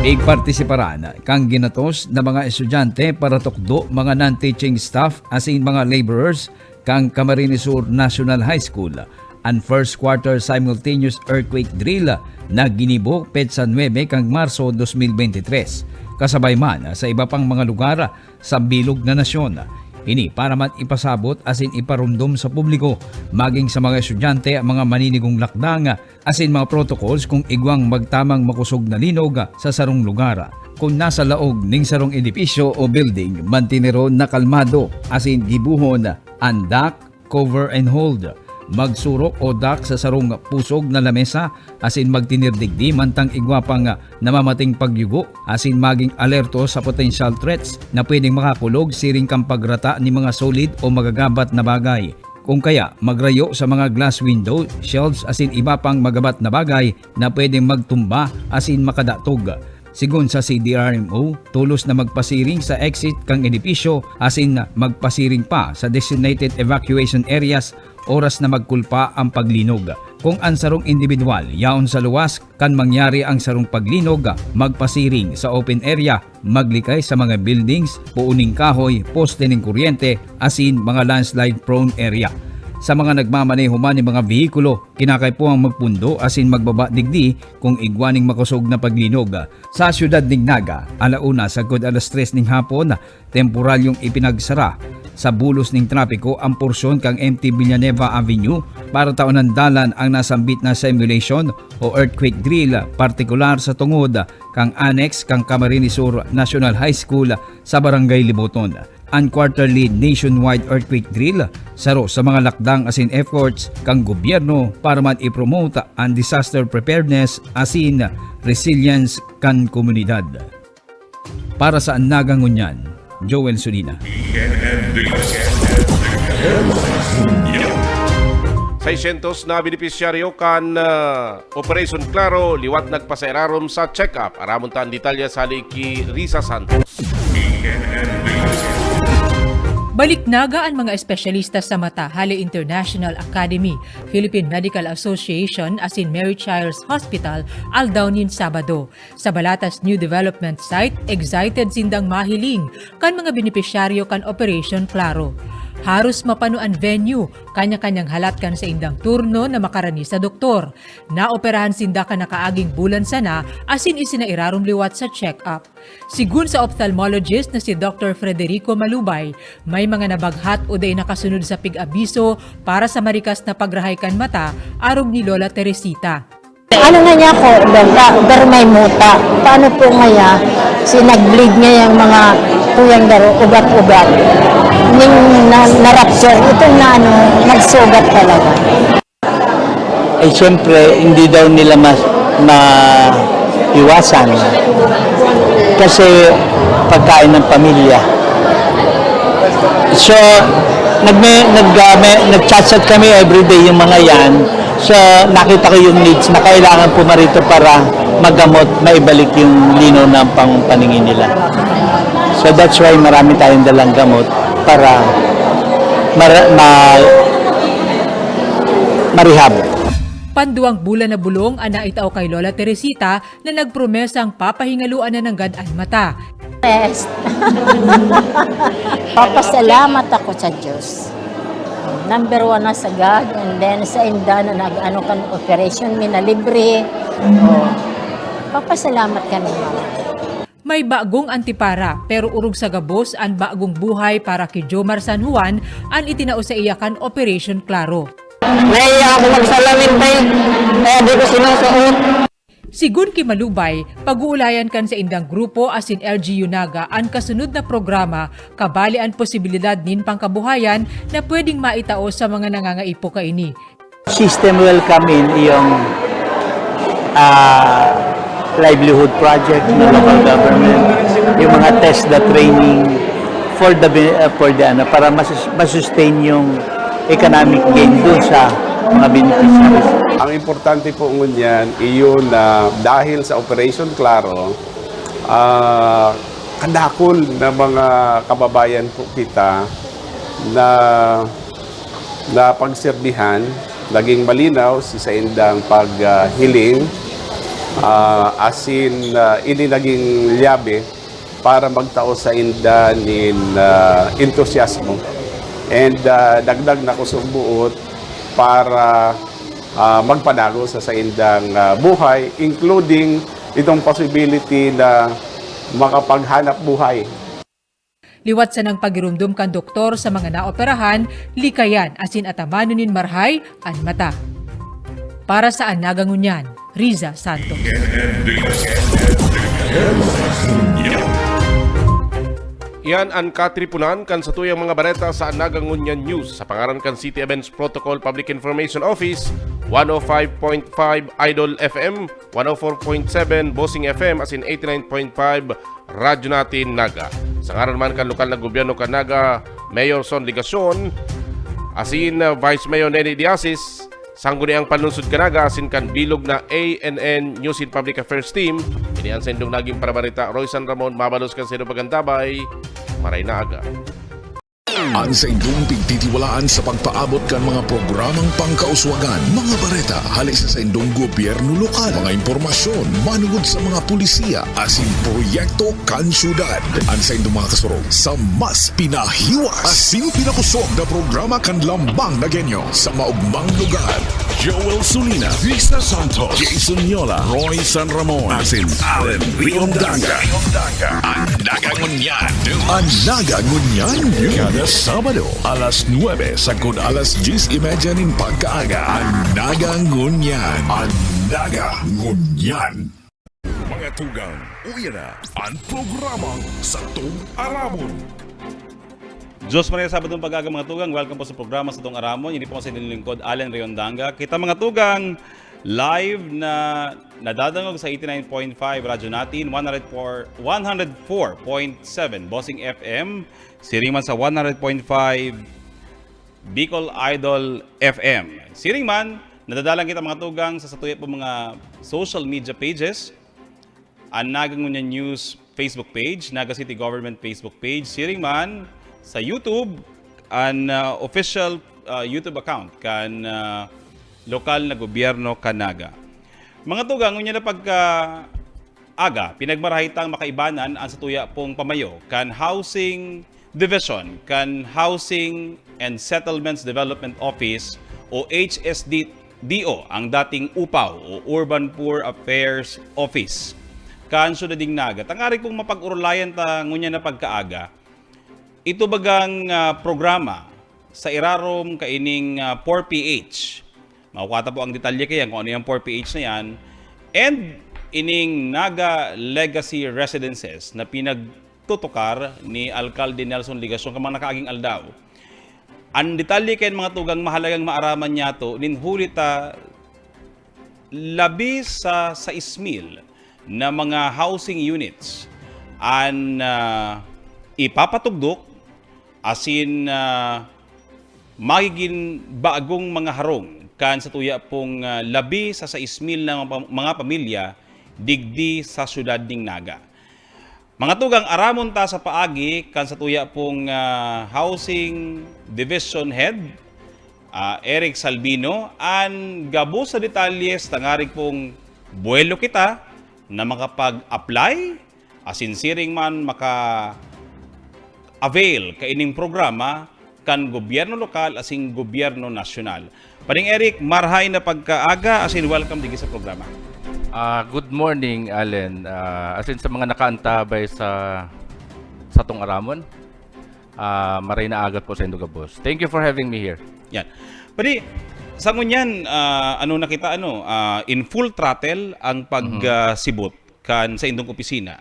Igpartisiparan kan ginatos na mga estudyante, paratukdo, mga non-teaching staff asin mga laborers kan Camarines Sur National High School an first quarter simultaneous earthquake drill na ginibo petsa nuebe kan Marso dos mil bente tres, kasabay man sa iba pang mga lugar sa bilog na nasyon. Ini para man ipasabot asin iparomdom sa publiko, maging sa mga estudyante, ang mga maninigong lakdang asin mga protocols kung igwang magtamang makosog na linog sa sarong lugar. Kun nasa laog ning sarong edipisyo o building, manteneron na kalmado asin gibohon an duck, cover and hold. Magsurok o duck sa sarong pusog na lamesa asin magtinir digdi mantang igwa pang namamating pagyugo asin maging alerto sa potential threats na pwedeng makakulog siring kan pagrata nin mga solid o magagabat na bagay. Kung kaya, magrayo sa mga glass window, shelves asin iba pang magabat na bagay na pwedeng magtumba asin makadatog. Sigon sa C D R M O, tolos na magpasiring sa exit kan edipisyo asin magpasiring pa sa designated evacuation areas oras na magkulpa ang paglinog. Kung an sarong indibidwal yaon sa luwas kan mangyari ang sarong paglinog, magpasiring sa open area, maglikay sa mga buildings, puon nin kahoy, poste nin kuryente, asin mga landslide-prone area. Sa mga nagmamaneho man nin mga behikulo, kinakaipuhang magpundo asin magbaba digdi kung igwa nin makosog na paglinog. Sa siyudad nin Naga, ala una sagkod alas tres nin hapon, temporalyong ipinagsara sa bulos nin trapiko ang porsyon kan M T Villanueva Avenue para taonan dalan ang nasambit na simulation o earthquake drill, partikular sa tungod kan annex kan Camarines Sur National High School sa Barangay Liboton. An quarterly nationwide earthquake drill, saro sa mga lakdang asin efforts kan gobyerno para man i-promote an disaster preparedness asin resilience kan komunidad. Para sa Naga Ngunyan, Joel Solina. Seiscientos na benepisyaryo kan ah, Operation Claro liwat nagpasairarom sa check-up. Aramon ta an detalye sa hali ki Risa Santos. Baliknaga an mga espesyalista sa mata hale International Academy, Philippine Medical Association asin Mary Child's Hospital aldaw nin Sabado. Sa Balata's new development site, excited sindang mahiling kan mga benepisyaryo kan Operation Claro. Haros mapano an venue, kanya-kanyang halat kan saindang turno na makarani sa doktor. Naoperahan sinda kan nakaaging bulan sana asin isinairarom liwat sa check-up. Sigun sa ophthalmologist na si Doktor Frederico Malubay, may mga nabaghat o dai nakasunod sa pig-abiso para sa marikas na pagrahay kan mata arog ni Lola Teresita. Ano na niya ako, Lola, pero may muta. Paano po ngaya? Si nag-bleed niya yung mga kuyang daro, ugat-ugat. Yung na, na-rupture, itong na ano, nagsugat talaga. Eh, siyempre, hindi daw nila mas maiwasan. Kasi pagkain ng pamilya. So, nagme, nag, uh, may, nag-chat-chat kami everyday yung mga yan. So, nakita ko yung needs na kailangan pumarito para magamot, maibalik yung linaw ng pangpaningin nila. So, that's why marami tayong dalang gamot para mara, ma, marehab. Panduwang bulan na bulong an naitao kay Lola Teresita na nagpromesang papahingaloan na nanggad an mata. Best. Papasalamat ako sa Diyos. Number one na sa God, and then sa inda na nag-ano kan operation, mi na libre. Oh. Papasalamat kami, Mama. May bagong antipara, pero orog sa gabos an bagong buhay para ki Jomar San Juan an itinao sa iya kan Operation Claro. Nahiya ako magsalamin, tay, kaya di ko sinusuot. Sigun ki Malubay, pag-uulayan kan saindang grupo asin L G U Naga an kasunod na programa, kabali an posibilidad nin pangkabuhayan na pwedeng maitao sa mga nangangaipo kaini. System will come in yung ah, livelihood project ng local government, yung mga TESDA training for the be- uh, for the ano, para masus- masustain yung economic gain doon sa mga beneficiaries. Ang importante po ngunyan, iyon na dahil sa Operation Claro, ah, kadakol na mga kababayan po kita na napagserbihan, naging malinaw si saindang paghiling, ah, asin, ah, ini naging liyabe para magtao sainda nin, ah, entusiasmo. And, ah, dagdag na kusog buot para, ah, magpadagos sa saindang, ah, buhay, including itong possibility na makapaghanap buhay. Liwat sanang pagirumdom kan doktor sa mga naoperahan, likayan asin atamanon nin marhay an mata. Para sa An Naga Ngunyan, Riza Santos. Iyan an katripunan kan satuyang mga bareta sa An Naga Ngunyan News. Sa pangaran kan City Events Protocol Public Information Office, one oh five point five Idol F M, one oh four point seven Bossing F M asin eighty-nine point five Radyo Natin Naga. Sa ngaran man kan lokal na gobyerno kan Naga, Mayor Son Legacion, asin, uh, Vice Mayor Nene Diasis, sangguniang panlunsod kan Naga asin kan bilog na A N N News and Public Affairs Team, ini an saindong naging parabarita, Roy San Ramon, mabalos kan saindong pagantabay. Maray na aga. An saindong pigtitiwalaan sa pagpaabot kan mga programang pangkauswagan, mga bareta hale sa saindong gobyerno lokal, mga impormasyon manugod sa mga pulisiya asin proyekto kan syudad. An saindong mga kasurog sa mas pinahiwas asin pinakusog na programa kan Lambang Nagenyo sa maugmang lugar. Joel Sulina, Vista Santos, Jason Yola, Roy San Ramon, asin Allen Riondanga. An Naga Ngunyan. An Naga Ngunyan. Kada Sabado, alas nuebe sagkod alas dyes y media nin pagkaaga. An Naga Ngunyan. An Naga Ngunyan. Mga tugang, uya na an programang Satong Aramon. Diyos Maria, Sabadong pag-aga, mga tugang. Welcome po sa programa Satong Aramon. Ini po ang saindong lingkod, Allen Riondanga. Kita, mga tugang, live na nadadangog sa eighty-nine point five Radyo Natin, one hundred four, one hundred four point seven Bossing F M, siring man sa one hundred point five Bicol Idol F M. Siring man, nadadalan kita, mga tugang, sa satuya po mga social media pages, an Naga Ngunyan News Facebook page, Naga City Government Facebook page, siring man sa YouTube, an, ah, official, ah, YouTube account kan, ah, lokal na gobyerno kan Naga. Mga tugang, ngunyan na pagka aga, pinagmarahay tang makaibanan an satuya pong pamayo kan Housing Division kan Housing and Settlements Development Office o H S D D O, ang dating UPAW o Urban Poor Affairs Office kan syudad nin Naga. Tangarig pong mapag-orolayan ta ngunyan na pagkaaga, ito bagang, ah, programa sa irarom kaining, ah, four P H. Makukuha ta po ang detalye kaya kung ano yung four P H na yan. And ining Naga Legacy Residences na pinagtutukar ni Alkalde Nelson Legacion kan mga nakaaging aldaw. Ang detalye kaya, mga tugang, mahalagang maaraman niyato, nin huli ta labi sa sais mil na mga housing units an, ah, ipapatugdok asin, ah, magigin bagong mga harong kan satuya pong, ah, labi sa sais mil na mga pa-, mga pamilya digdi sa siyudad nin Naga. Mga tugang, aramon ta sa paagi kan satuya pong, ah, Housing Division Head, ah, Eric Salvino, an gabos na detalyes tangarig pong buwelo kita na makapag-apply asin siring man maka-avail kaining programa kan gobyerno lokal asin gobyerno nasyonal. Pading Eric, marhay na pagkaaga asin welcome digdi sa programa. Ah, good morning, Allen. Ah, asin sa mga nakaantabay sa satong aramon, ah, maray na aga po sa indo gabos. Thank you for having me here. Yan. Padi, sa ngunyan, ah, ano na kita, ano, ah, in full throttle ang pagsibot kan sa indong opisina.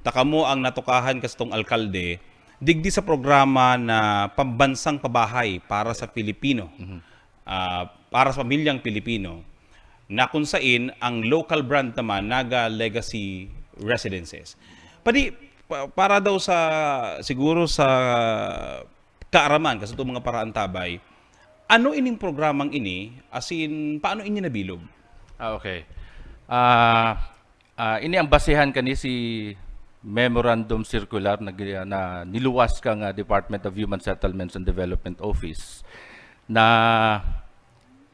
Ta kamo ang natukahan kan satong alkalde digdi sa programa na pambansang pabahay para sa Pilipino, ah, para sa pamilyang Pilipino, na kung sain ang local brand naman, Naga Legacy Residences. Padi, pa- para daw sa, siguro sa kaaraman, kasi itong mga paraantabay, ano ining programang ini, asin paano ini nabilog? Ah, okay. Ah, ah, ini ang basehan kani si memorandum circular na, gi- na niluwas kang, ah, Department of Human Settlements and Development Office na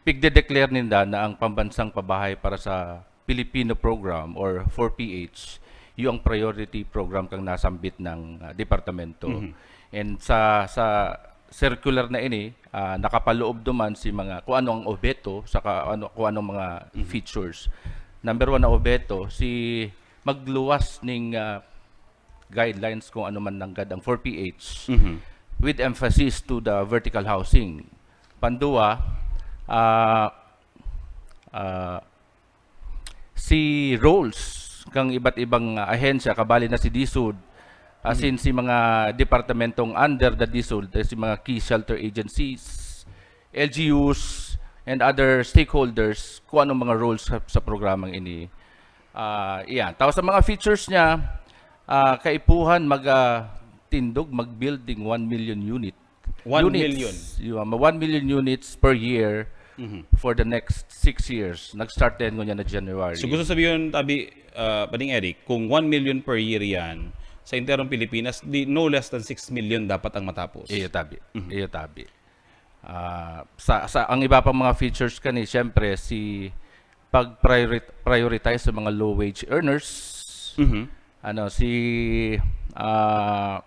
pigde-declare ninda na ang pambansang pabahay para sa Filipino program or four P H, yung priority program kang nasambit ng, ah, departamento. And sa sa circular na ini, ah, nakapaloob duman si mga kung ano ang obeto saka ano kung anong mga features. Number one na obeto si magluwas ning, ah, guidelines kung ano man nanggad ang four P H with emphasis to the vertical housing. Pandua, ah, ah, si roles kang iba't ibang, ah, ahensya, kabali na si DSUD, asin si mga departamentong under the DSUD, eh, si mga key shelter agencies, L G Us, and other stakeholders, kung anong mga roles sa, sa programang ini. Ah, iyan. Tapos sa mga features niya, ah, kaipuhan mag, ah, tindog, mag-building one million unit. One units. million. Yung, ah, one million units per year for the next six years. Nag-start din ngunyan na January. So gusto sabihin, tabi, ah, Pading Eric, kung one million per year yan, sa enterong Pilipinas, di, no less than six million dapat ang matapos. Iyo tabi. Iyo tabi. Ah, sa, sa ang iba pang mga features kani, syempre si pag prioritize sa mga low wage earners. Ano si ah,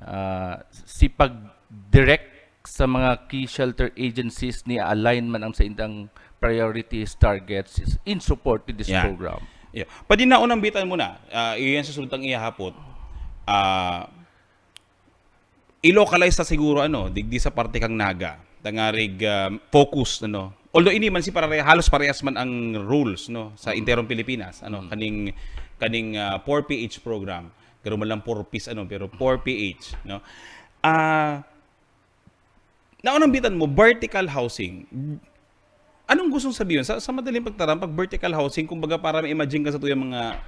ah, si pag-direct sa mga key shelter agencies ni align man ang sa indang priorities, targets in support with this Yeah. program. Yeah. Padi naon ang bitan mo na, ah, iyan sa sultang ihahapot. Ah, i-localize sa siguro, ano, digdi sa parte kang Naga. Tangarig, ah, focus, ano. Although ini man si parare, halos parehas man ang rules, no, sa enterong Pilipinas, ano, kaning kaning ah, four P H program. Pero man lang four Ps, ano, pero four P H, no. Ah, naon ang bitan mo, vertical housing. Anong gustong sabihin? Sa, sa madaling pagtaram, pag vertical housing, kumbaga para ma-imagine ka sa tuyang mga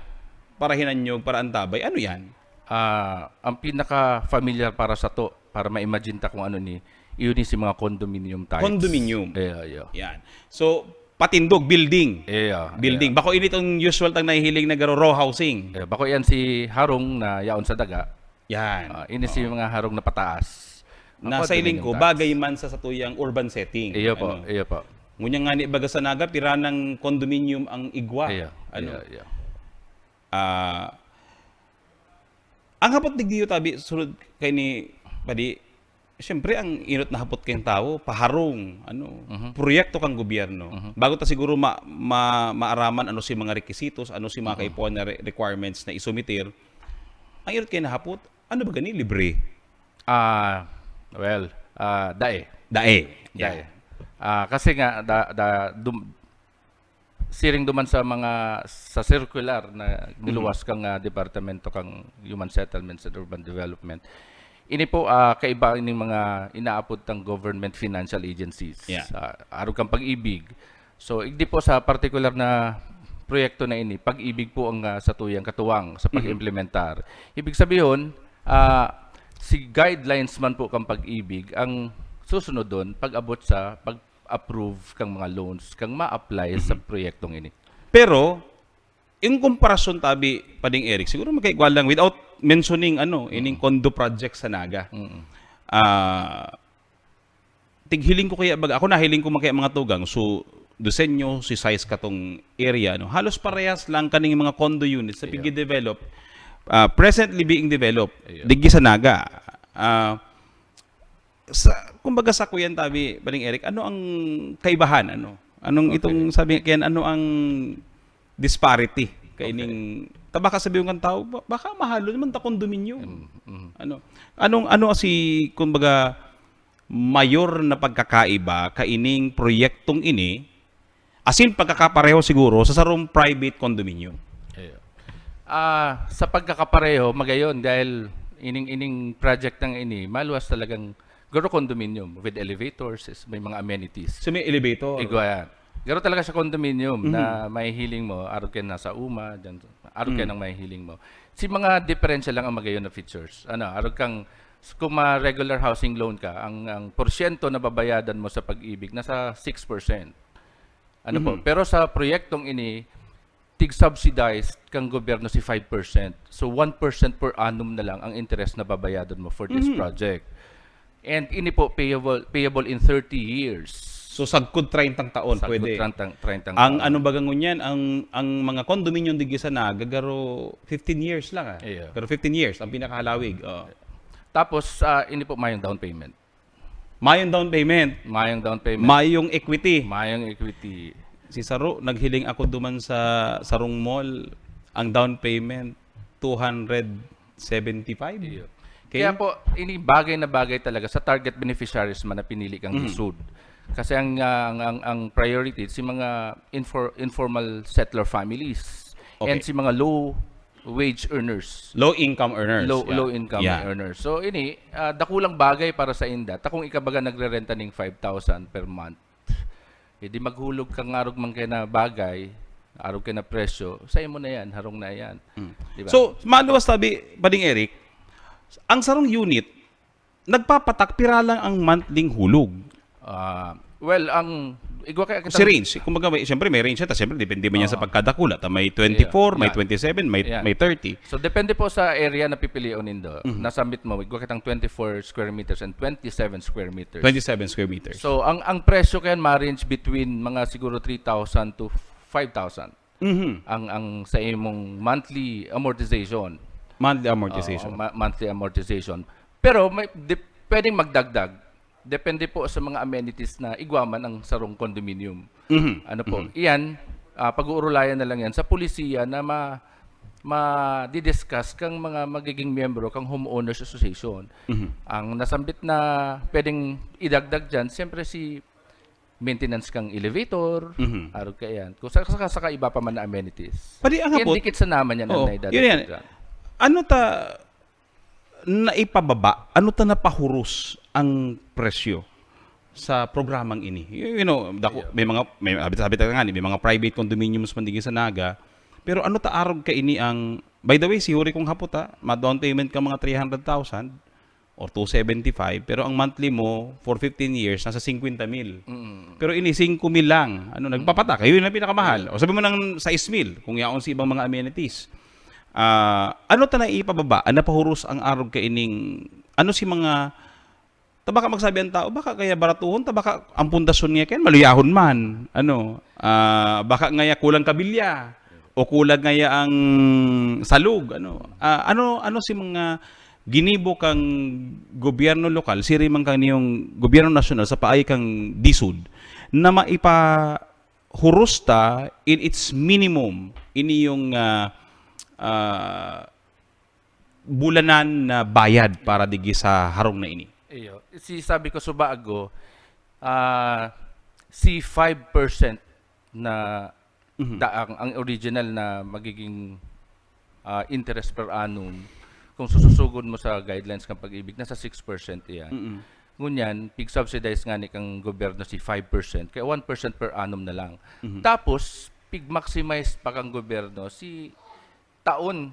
parahinanyog, para antabay. Ano yan? Ah, ang pinaka-familiar para sa to, para ma-imagine ta kung ano ni, iyon ni si mga condominium types. Condominium. Iyo, iyo. Yan. So, patindog, building. Iyo, Building. Bako ini tong usual tang nahihiling na garo row housing. Eh, bako yan si Harong na yaon sa daga. Yan. Ah, ini si Oo. mga harong na pataas. Ang Nasa iling condominium ko, tax. Bagay man sa satuyang urban setting. Iyo po, Ano? iyo po. Ngunyan nga ni baga sa Naga, pira ng condominium ang igwa. Iyo, Ano? iyo, iyo. Ah, ang hapot digdiyo tabi, sulod kay ni Padi, siyempre, ang inot na hapot kayong tao, paharong, ano, Mhm. proyekto kang gobyerno. Mhm. Bago ta siguro ma, ma, maaraman ano si mga requisitos, ano si mga Mhm. kaipuhan na re, requirements na isumitir, ang inot kayo na hapot, ano ba gani, libre? Ah, well, ah, dae. Dae. Dae. Ah, kasi nga da, da dum, siring duman sa mga sa circular na niluwas kang ah, departamento kang Human Settlements and Urban Development. Ini po ah, kaiba ning mga inaapod tang government financial agencies. Yeah. Ah, arog kang pag-ibig. So, igdi po sa partikular na proyekto na ini, pag-ibig po ang ah, satuyang katuwang sa pag-implementar. Ibig sabihin, ah, si guidelines man po kang pag-ibig ang susunod doon pag-abot sa pag-approve kang mga loans kang ma-apply sa proyektong ini. Pero, yung komparasyon tabi, Pading Eric, siguro magkaigwa lang without mentioning ano, ining condo project sa Naga. Mm. Ah, tighiling ko kaya baga, ako nahiling ko man kaya mga tugang, so, Diseño, si size katong area, no? Halos parehas lang kaning mga condo units sa pigi-develop, ah, presently being developed, Iyo. digdi sa Naga. Ah, sa, kumbaga sa kuyan tabi, Pading Eric, ano ang kaibahan? Ano? Anong Okay. itong sabi, kaya ano ang disparity? Kaining, tabaka sabi ng tao, "Ba- baka mahal naman ta condominium." Mm, mm. Ano? Anong, ano si, kumbaga, mayor na pagkakaiba kaining proyektong ini, asin pagkakapareho siguro sa sarong private condominium? Iyo. Ah, sa pagkakapareho, magayon dahil ining ining project ng ini, maluwas talagang garo condominium with elevators, is- may mga amenities. So may elevator. Igwa yan. Garo talaga sa condominium na may hiling mo, arog kayo nasa uma, dyan, arog kayo nang may hiling mo. Si mga diferensya lang ang magayon na features. Ano, arog kang, kung ma regular housing loan ka, ang, ang porsyento na babayadan mo sa pag-ibig, nasa six percent. Ano po? Pero sa proyektong ini, tig-subsidized kang gobyerno si five percent. So, one percent per annum na lang ang interest na babayadan mo for this project. And ini po, payable, payable in thirty years. So sagkod treinta taon, Sagkod pwede. treinta, treinta Ang taon. Ano baga ngunyan, ang ang mga condominium digdi sa Naga, garo fifteen years lang ah. Iyo. Pero fifteen years ang pinakahalawig. Oh. Tapos, ah, ini po mayong down payment. Mayong down payment, Mayong down payment. mayong equity. Mayong equity. Si Saro, naghiling ako duman sa sarong mall, ang down payment, two hundred seventy-five. Iyo. Okay? Kaya po, ini bagay na bagay talaga sa target beneficiaries man na pinili kang lisod. Kasi ang, ah, ang, ang, ang priority, si mga infor, informal settler families Okay. and si mga low wage earners. Low income earners. Low, Yeah. low income Yeah. earners. So, ini, ah, dakulang bagay para sa inda. Ta kung ikabaga nagrerenta ning five thousand per month, eh, di maghulog kang arog man kayo na bagay, arog kayo na presyo, sa imo na yan, harong na yan. Di ba? So, maluwas tabi, Pading Eric, ang sarong unit, nagpapatak pira lang ang monthly hulog. Ah, well, ang igwa kaya Si range, kumbaga, may, siyempre may range siya, tas siyempre depende man yan sa pagkadakula. Ta may twenty-four, may Yeah. twenty-seven, may, Yeah. may thirty. So, depende po sa area na pipilion nindo. Nasambit mo, igwa kitang twenty-four square meters and twenty-seven square meters. Twenty-seven square meters. So, ang ang presyo kayan ma-range between mga siguro three thousand to five thousand. Mhm. Ang ang sa imong monthly amortization. Monthly amortization. Oo, ma- monthly amortization. Pero may di, pwedeng magdagdag. Depende po sa mga amenities na igwa man ang sarong condominium. Mhm. Ano po? Iyan, ah, pag-uurulayan na lang yan sa polisiya na ma ma-discuss kang mga magiging miyembro kang Homeowners Association. Mhm. Ang nasambit na pwedeng idagdag diyan, siyempre si maintenance kang elevator, Mhm. arog ka yan. Kung saka, saka, saka iba pa man na amenities. Padi ang Yan, hapot. dikit sa naman yan ang Oo, naidadagdag yun yan. dyan. Ano ta naipababa? Ano ta napahuros ang presyo sa programang ini? You, you know, dako, may mga may sabi, sabi ta nga ni, may mga private condominiums man digdi sa Naga. Pero ano ta arog ka ini ang, by the way, si huri kong hapot ha, ma-down payment ka mga three hundred thousand or two seventy-five, pero ang monthly mo for fifteen years nasa fifty mil. Mm. Pero ini singko mil lang. Ano, nagpapatak, yun ang pinakamahal. O sabi mo nang sais mil kung yaon sa ibang mga amenities. Ah, ano ta na ipababa? Ano pahuros ang arog kaining, ano si mga, ta baka magsabi ang tao, baka kaya baratuhon, ta baka ang pundasyon niya kaya maluyahon man. Ano, ah, baka ngaya kulang kabilya o kulang ngaya ang salog. Ano, ah, ano, ano si mga ginibo kang gobyerno lokal, siri man kaniyong gobyerno nasyonal sa paagi kang DSUD, na maipa-, huros ta in its minimum, ini yung, ah, ah, bulanan na bayad para digdi sa harong na ini? Iyo. Si sabi ko subago, ah, si five percent na Mhm. daang ang original na magiging, ah, interest per annum, kung sususugon mo sa guidelines ng Pag-ibig, nasa six percent iyan. Mm. Ngunyan, pig-subsidize nga ni kang gobyerno si five percent, kaya one percent per annum na lang. Mhm. Tapos, pig-maximize pa kang gobyerno si taon.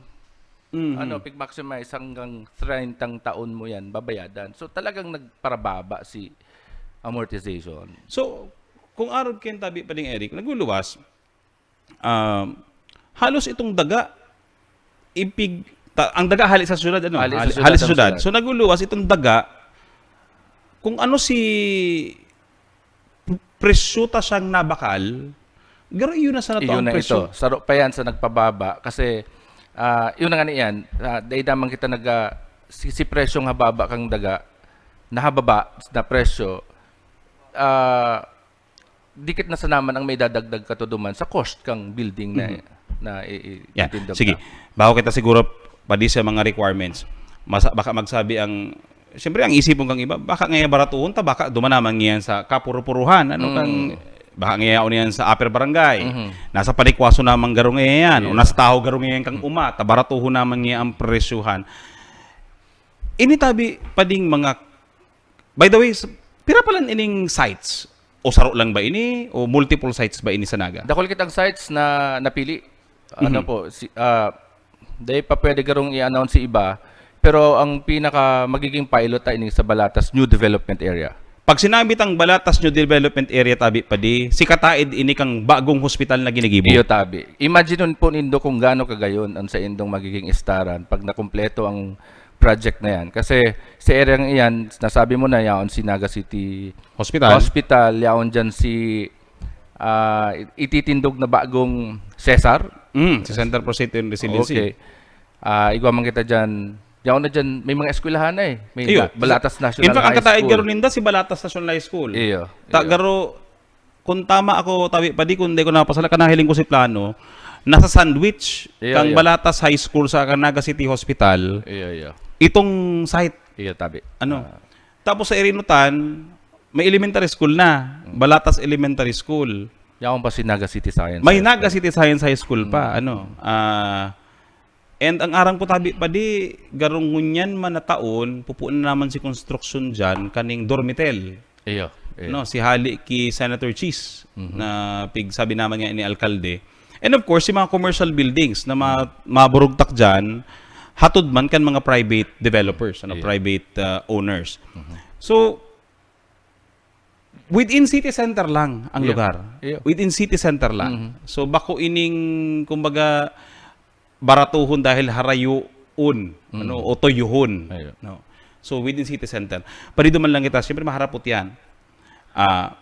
Mhm. Ano, pig-maximize hanggang trentang taon mo yan, babayadan. So, talagang nagparababa si amortization. So, kung arog kayan tabi pa ding Eric, naguluwas, um, halos itong daga, ipig-, ta-, ang daga hali sa syudad, ano? Hali sa Hali, syudad hali sa ang syudad. syudad. So, naguluwas itong daga, kung ano si presyo ta siyang nabakal, garo iyo na sana to Iyo ang na presyo. ito. Saro pa yan sa nagpababa kasi, ah, yun na nga niyan, ah, dahil naman kita nag, ah, si, si presyong hababa kang daga, nahababa na presyo, ah, dikit na sana man ang may dadagdag katuduman sa cost kang building na, Mhm. na i-, i-, Yan. itindog Sige. ka. Bago kita siguro padi sa mga requirements, masa-, baka magsabi ang, siyempre, ang isipon kang iba, baka ngayon baratuhon ta, baka duman naman ngayon sa kapuro-puruhan, ano, Mm. kang, baka ngayon yan sa upper barangay, Mhm. nasa Panikwaso naman garo ngayon yan, o Yeah. nasa Taho garo ngayon kang Mm. Uma, ta baratuhon naman ngayon ang presyuhan. Ini tabi pa ding mga, by the way, s-, pira pa lang ining sites? O saro lang ba ini? O multiple sites ba ini sa Naga? Dakul kitang sites na napili. Ano Mhm. po, si, ah, dahil pa pwede garong i-announce si iba, pero ang pinaka magiging pilot ay ining sa Balatas New Development Area. Pag sinabi tang Balatas New Development Area, tabi pa di, si kataid ini kang bagong hospital na ginigibo. Iyo, tabi. Imagine po nindo kung gaano kagayon ang sa indong magiging istaran pag nakumpleto ang project na yan. Kasi sa area ng iyan, nasabi mo na, yaon si Naga City Hospital. Hospital, yaon dyan si, ah, ititindog na bagong Cesar. Mm, si Center for Safety and Resiliency. Okay. Ah, igwa man kita dyan. Yaon na dyan, may mga eskwelahan na eh. May Iyo, na-, Balatas National In fact, ang High kataid School. garo ninda si Balatas National High School. Iyo, Ta iyo. garo, kung tama ako, tabi pa di, kung di ko napasala, kanahiling ko si plano, nasa sandwich Iyo, kang iyo. Balatas High School sa Naga City Hospital, Iyo, iyo. itong site. Iyo, tabi. Ano? Ah. Tapos sa Irinutan, may elementary school na, Mm. Balatas Elementary School. Yaon pa si Naga City Science May High Naga School. City Science High School pa, Mm. ano. Ah, and ang aram ko tabi pa di, garong ngunyan man na taon, pupuon na naman si construction dyan, kaning Dormitel. Iyo, iyo. No, si hali ki Senator Cheese, Mhm. na pigsabi naman nga ni Alkalde. And of course, si mga commercial buildings na ma-, Mhm. maburugtak dyan, hatod man kan mga private developers, ano, Iyo. private, ah, owners. Mhm. So, within city center lang ang Iyo. lugar. Iyo. Within city center lang. Mhm. So, bako ining, kumbaga, baratuhon dahil harayoon, Mm. ano, o toyohon, Ayo. no? So, within city center. Parido man lang kita, siyempre maharapot yan. Ah,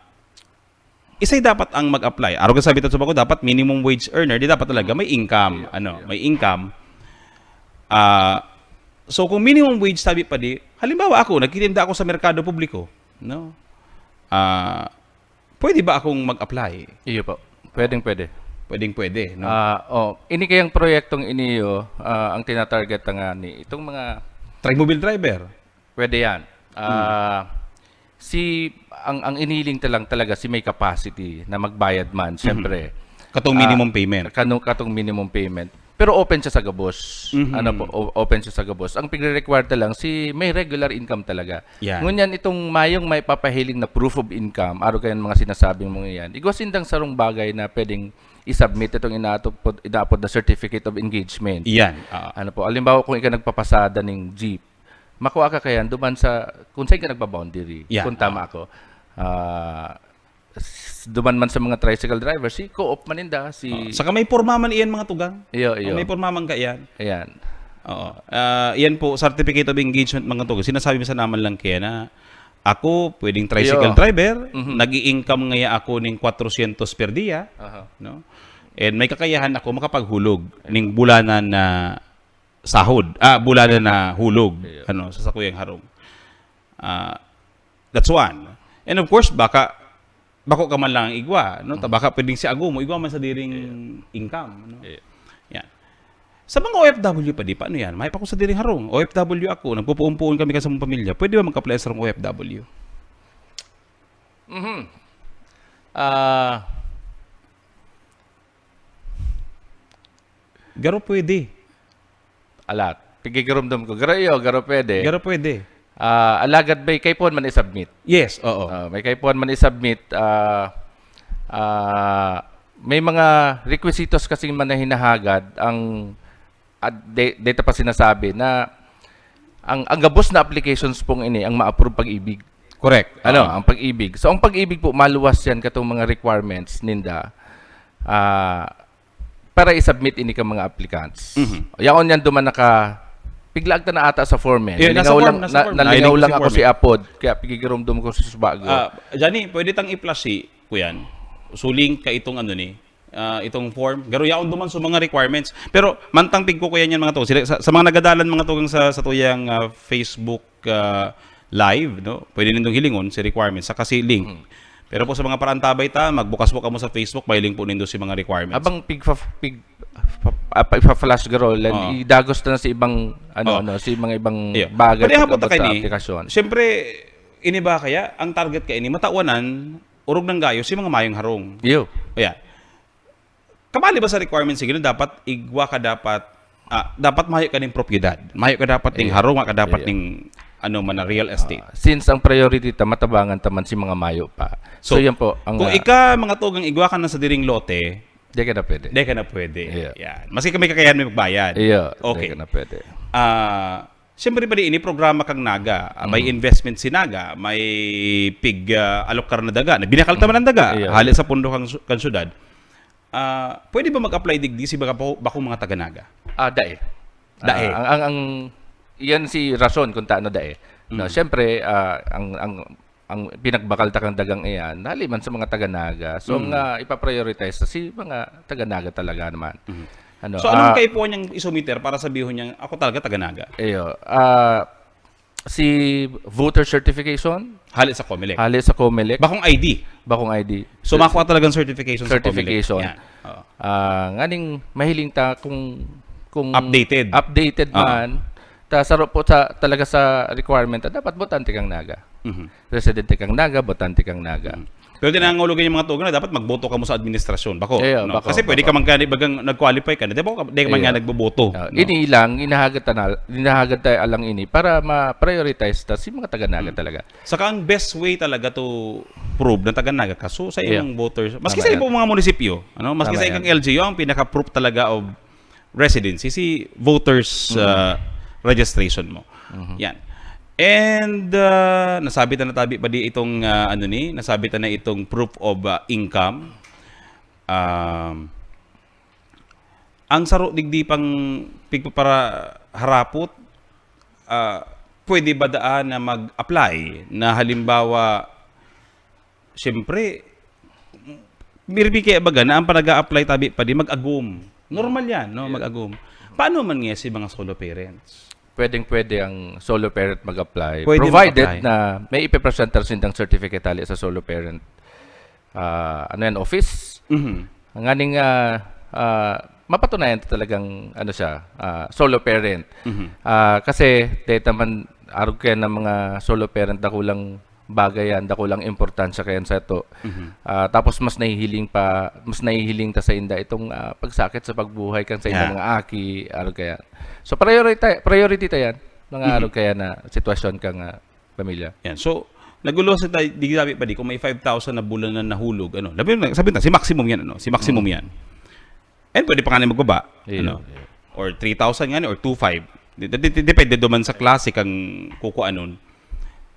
isay dapat ang mag-apply. Araw ka sabi sa bako, dapat minimum wage earner, di dapat talaga may income, Ayo, ano, ayo. may income. Ah, so, kung minimum wage, sabi pa di, halimbawa ako, nagtitinda ako sa merkado publiko, no? Ah, pwede ba akong mag-apply? Iyo po. Pwedeng pwede. Pwedeng pwede, no? Ah, oh, ini kayang proyektong iniyo, ah, ang tinatarget na nga ni itong mga Trimobile driver. Pwede yan. Hmm. Ah, si, ang, ang iniling ta lang talaga si may capacity na magbayad man, Mhm. siyempre. Katong Ah, minimum payment. kanu-, katong minimum payment. Pero open siya sa gabos. Mhm. Ano po, o-, open siya sa gabos. Ang pigre-require ta lang, si may regular income talaga. Yan. Ngunyan, itong mayong may papahiling na proof of income, araw kayan mga sinasabing mo yan, igwa sindang sarong bagay na pwedeng i-submit itong inaatupod-, inaapod na certificate of engagement. Yan, oo. Ano po, halimbawa, kung ika nagpapasada ning jeep, makuha ka kayan duman sa, kung saan ka nagpa-boundary, Yan, kung tama oo. ako. Ah, s-, duman man sa mga tricycle driver, si co-op man ninda, si Oh, saka may porma man iyan, mga tugang. Iyo, iyo. May porma man ka iyan. Ayan. Oo. Ah, iyan po, certificate of engagement, mga tugang. Sinasabi mo sa naman lang kaya na ako, pwedeng tricycle Iyo. driver, Mhm. nag-i-income ngaya ako ning kwatrosyentos per dia, Aha. no? And may kakayahan ako makapaghulog ning bulanan na sahod, ah, bulanan na hulog, Iyo. ano, sa sakuyang harong. Ah, that's one. And of course, baka bako ka man lang igwa, no? Ta baka pwedeng si ago mo, igwa man sa diring income, no? Iyo. Yan. Sa mga O F W pa di, paano yan? May pa ko sa diring harong. O F W ako, nagpupuon-puon kami kasi mga pamilya. Pwede ba mag-apply sa O F W? Mhm. Ah, Garo pwede. Alat. Pigigirumdom ko. Garo iyo, garo pwede. Garo pwede. Ah, alagad may kaipuhan man i-submit. Yes, oo. Ah, may kaipuhan man i-submit. Ah, ah, may mga requisitos kasi man na hinahagad ang at de, data pa sinasabi na ang ang gabos na applications pong ini ang ma-approve pag-ibig. Correct. Ano, Oo. ang pag-ibig. So ang pag-ibig po maluwas yan katong mga requirements ninda. Ah, para i-submit ini ka mga applicants. Mhm. Yaon yan duman naka piglaag ta na ata sa form eh. Iyo, nasa Nalingaw form, lang nasa na, form. nalingaw Nailing ko lang si ako form si eh. Apod kaya pigigirumdom ko si Subago. Ah, Johnny, pwede tang i-flash si kuyan. Suling ka itong ano ni, ah, itong form. Garo yaon duman sa mga requirements. Pero mantang pigkukuyan yan mga to. Sila, sa, sa mga nagadalan mga tugang sa sa tuyang ah, Facebook ah, live, no? Pwede nindong hilingon si requirements saka si link. Mhm. Pero po sa mga parantabay ta, magbukas po kamo sa Facebook, may link po nindo si mga requirements. Habang pig, pig, ah, pigfa-flash garo, lan, Oh. idagos na sa ibang ano Oh. ano, sa mga ibang Iyo. bagay Pwede hapon ta pag-abot sa kaini. aplikasyon. Siyempre, ini ba kaya ang target kaini matawanan orog nang gayo si mga mayong harong. Iyo. Kaya, kabali ba sa requirements sige dapat igwa ka dapat ah, dapat mayo ka ning propiedad. Mayo ka dapat ning Iyo. harong, ka dapat Iyo. ning ano man na real estate. Ah, since ang priority ta matabangan ta man si mga mayo pa. So, So, yan po ang kung ah, ika mga tugang igwa ka na sa diring lote, Di ka na pwede. Di ka na pwede. Yeah. Yan. Maski kami kakayahan may magbayad. Iyo, Okay. di ka na pwede. Ah, siyempre pa di ini programa kang Naga. Ah, may Mm. investment si Naga, may pig ah, alokar na daga. Binakal ta man ang daga. Iyo. Hali sa pundo kang su- kang syudad. Ah, pwede ba mag-apply digdi si baka po bakong mga taga Naga? Ah, dai. Dai. Ah, ang ang ang iyan si rason kung taano dai. No, Mm. siyempre ah, ang ang ang pinagbakal ta kang dagang iyan, hali man sa mga taga Naga. So, Mm. nga ipa-prioritize sa si mga taga Naga talaga naman. Mm. Ano, So, anong ah, kaipuhan niyang isumiter para sabihon niyang, "Ako talaga taga Naga"? Iyo. Ah, si voter certification, Hali sa Comelec. hali sa Comelec, Bakong I D. bakong I D. So, makuha talagang certification sa Comelec. Certification. Yan. Oo. Ah, nganing mahiling ta kung kung Updated. updated Ah. man, ta saro po sa talaga sa requirement, ah, dapat botante kang Naga. Mhm. Residente kang Naga, botante kang Naga. Mhm. Pero di nangangulugan yung mga tugang na dapat magboto ka mo sa administrasyon. Bako, Iyo, no? bako, Kasi pwede bako. ka man gani bagang nag-qualify ka na. Di ba, di ka man Iyo. nga nagboboto, Ah, no? Ini lang, inahagad ta na, inahagad ta lang ini para ma-prioritize ta si mga taga Naga Mm. talaga. Saka ang best way talaga to prove na taga Naga ka, so sa Iyo. iyong voters, maski Tama sa yan. ibang mga munisipyo, ano, maski Tama sa yan. ikang L G U, ang pinaka-proof talaga of residency, si voters Mm. uh, registration mo. Mhm. Yan. And uh, nasabi ta na tabi pa di itong uh, ano ni, nasabi ta na itong proof of uh, income. Um, ang saro digdi pang pigpaparaharapot, uh, pwede ba daan na mag-apply na halimbawa, siyempre, mirbi kaya baga na ang pag-a-apply tabi pa di mag-agom. Normal yan, no? Yeah. Mag-agom. Paano man nga si mga solo parents? Pwedeng-pwede ang solo parent mag-apply, Pwede provided mag-apply. na may ipipresenta sindang certificate hali sa solo parent, ah, ano yan, office. Mhm. Nganing, ah, ah, mapatunayan ta talagang, ano siya, ah, solo parent. Mhm. Ah, kasi, dahil naman, arog kaya ng mga solo parent, dakulang bagay yan, dakulang importansya kaya sa ito. Mhm. Ah, tapos mas nahihiling pa, mas nahihiling ta sa inda itong, ah, pagsakit sa pagbuhay kan sa inda Yeah. mga aki, arog kaya. So, priority, priority ta yan, mga Mhm. arog kaya na sitwasyon kang, ah, pamilya. Yan. So, nagulo sa tayo, di sabi pa di, kung may five thousand na bulan na nahulog, ano, sabi na, sabi na, si maximum yan, ano, si maximum Mm. yan. And pwede pa nga na magbaba, Iya, ano, iya. or three thousand nga, or two five. Di- di- di- Depende duman sa klase kang kukuanon.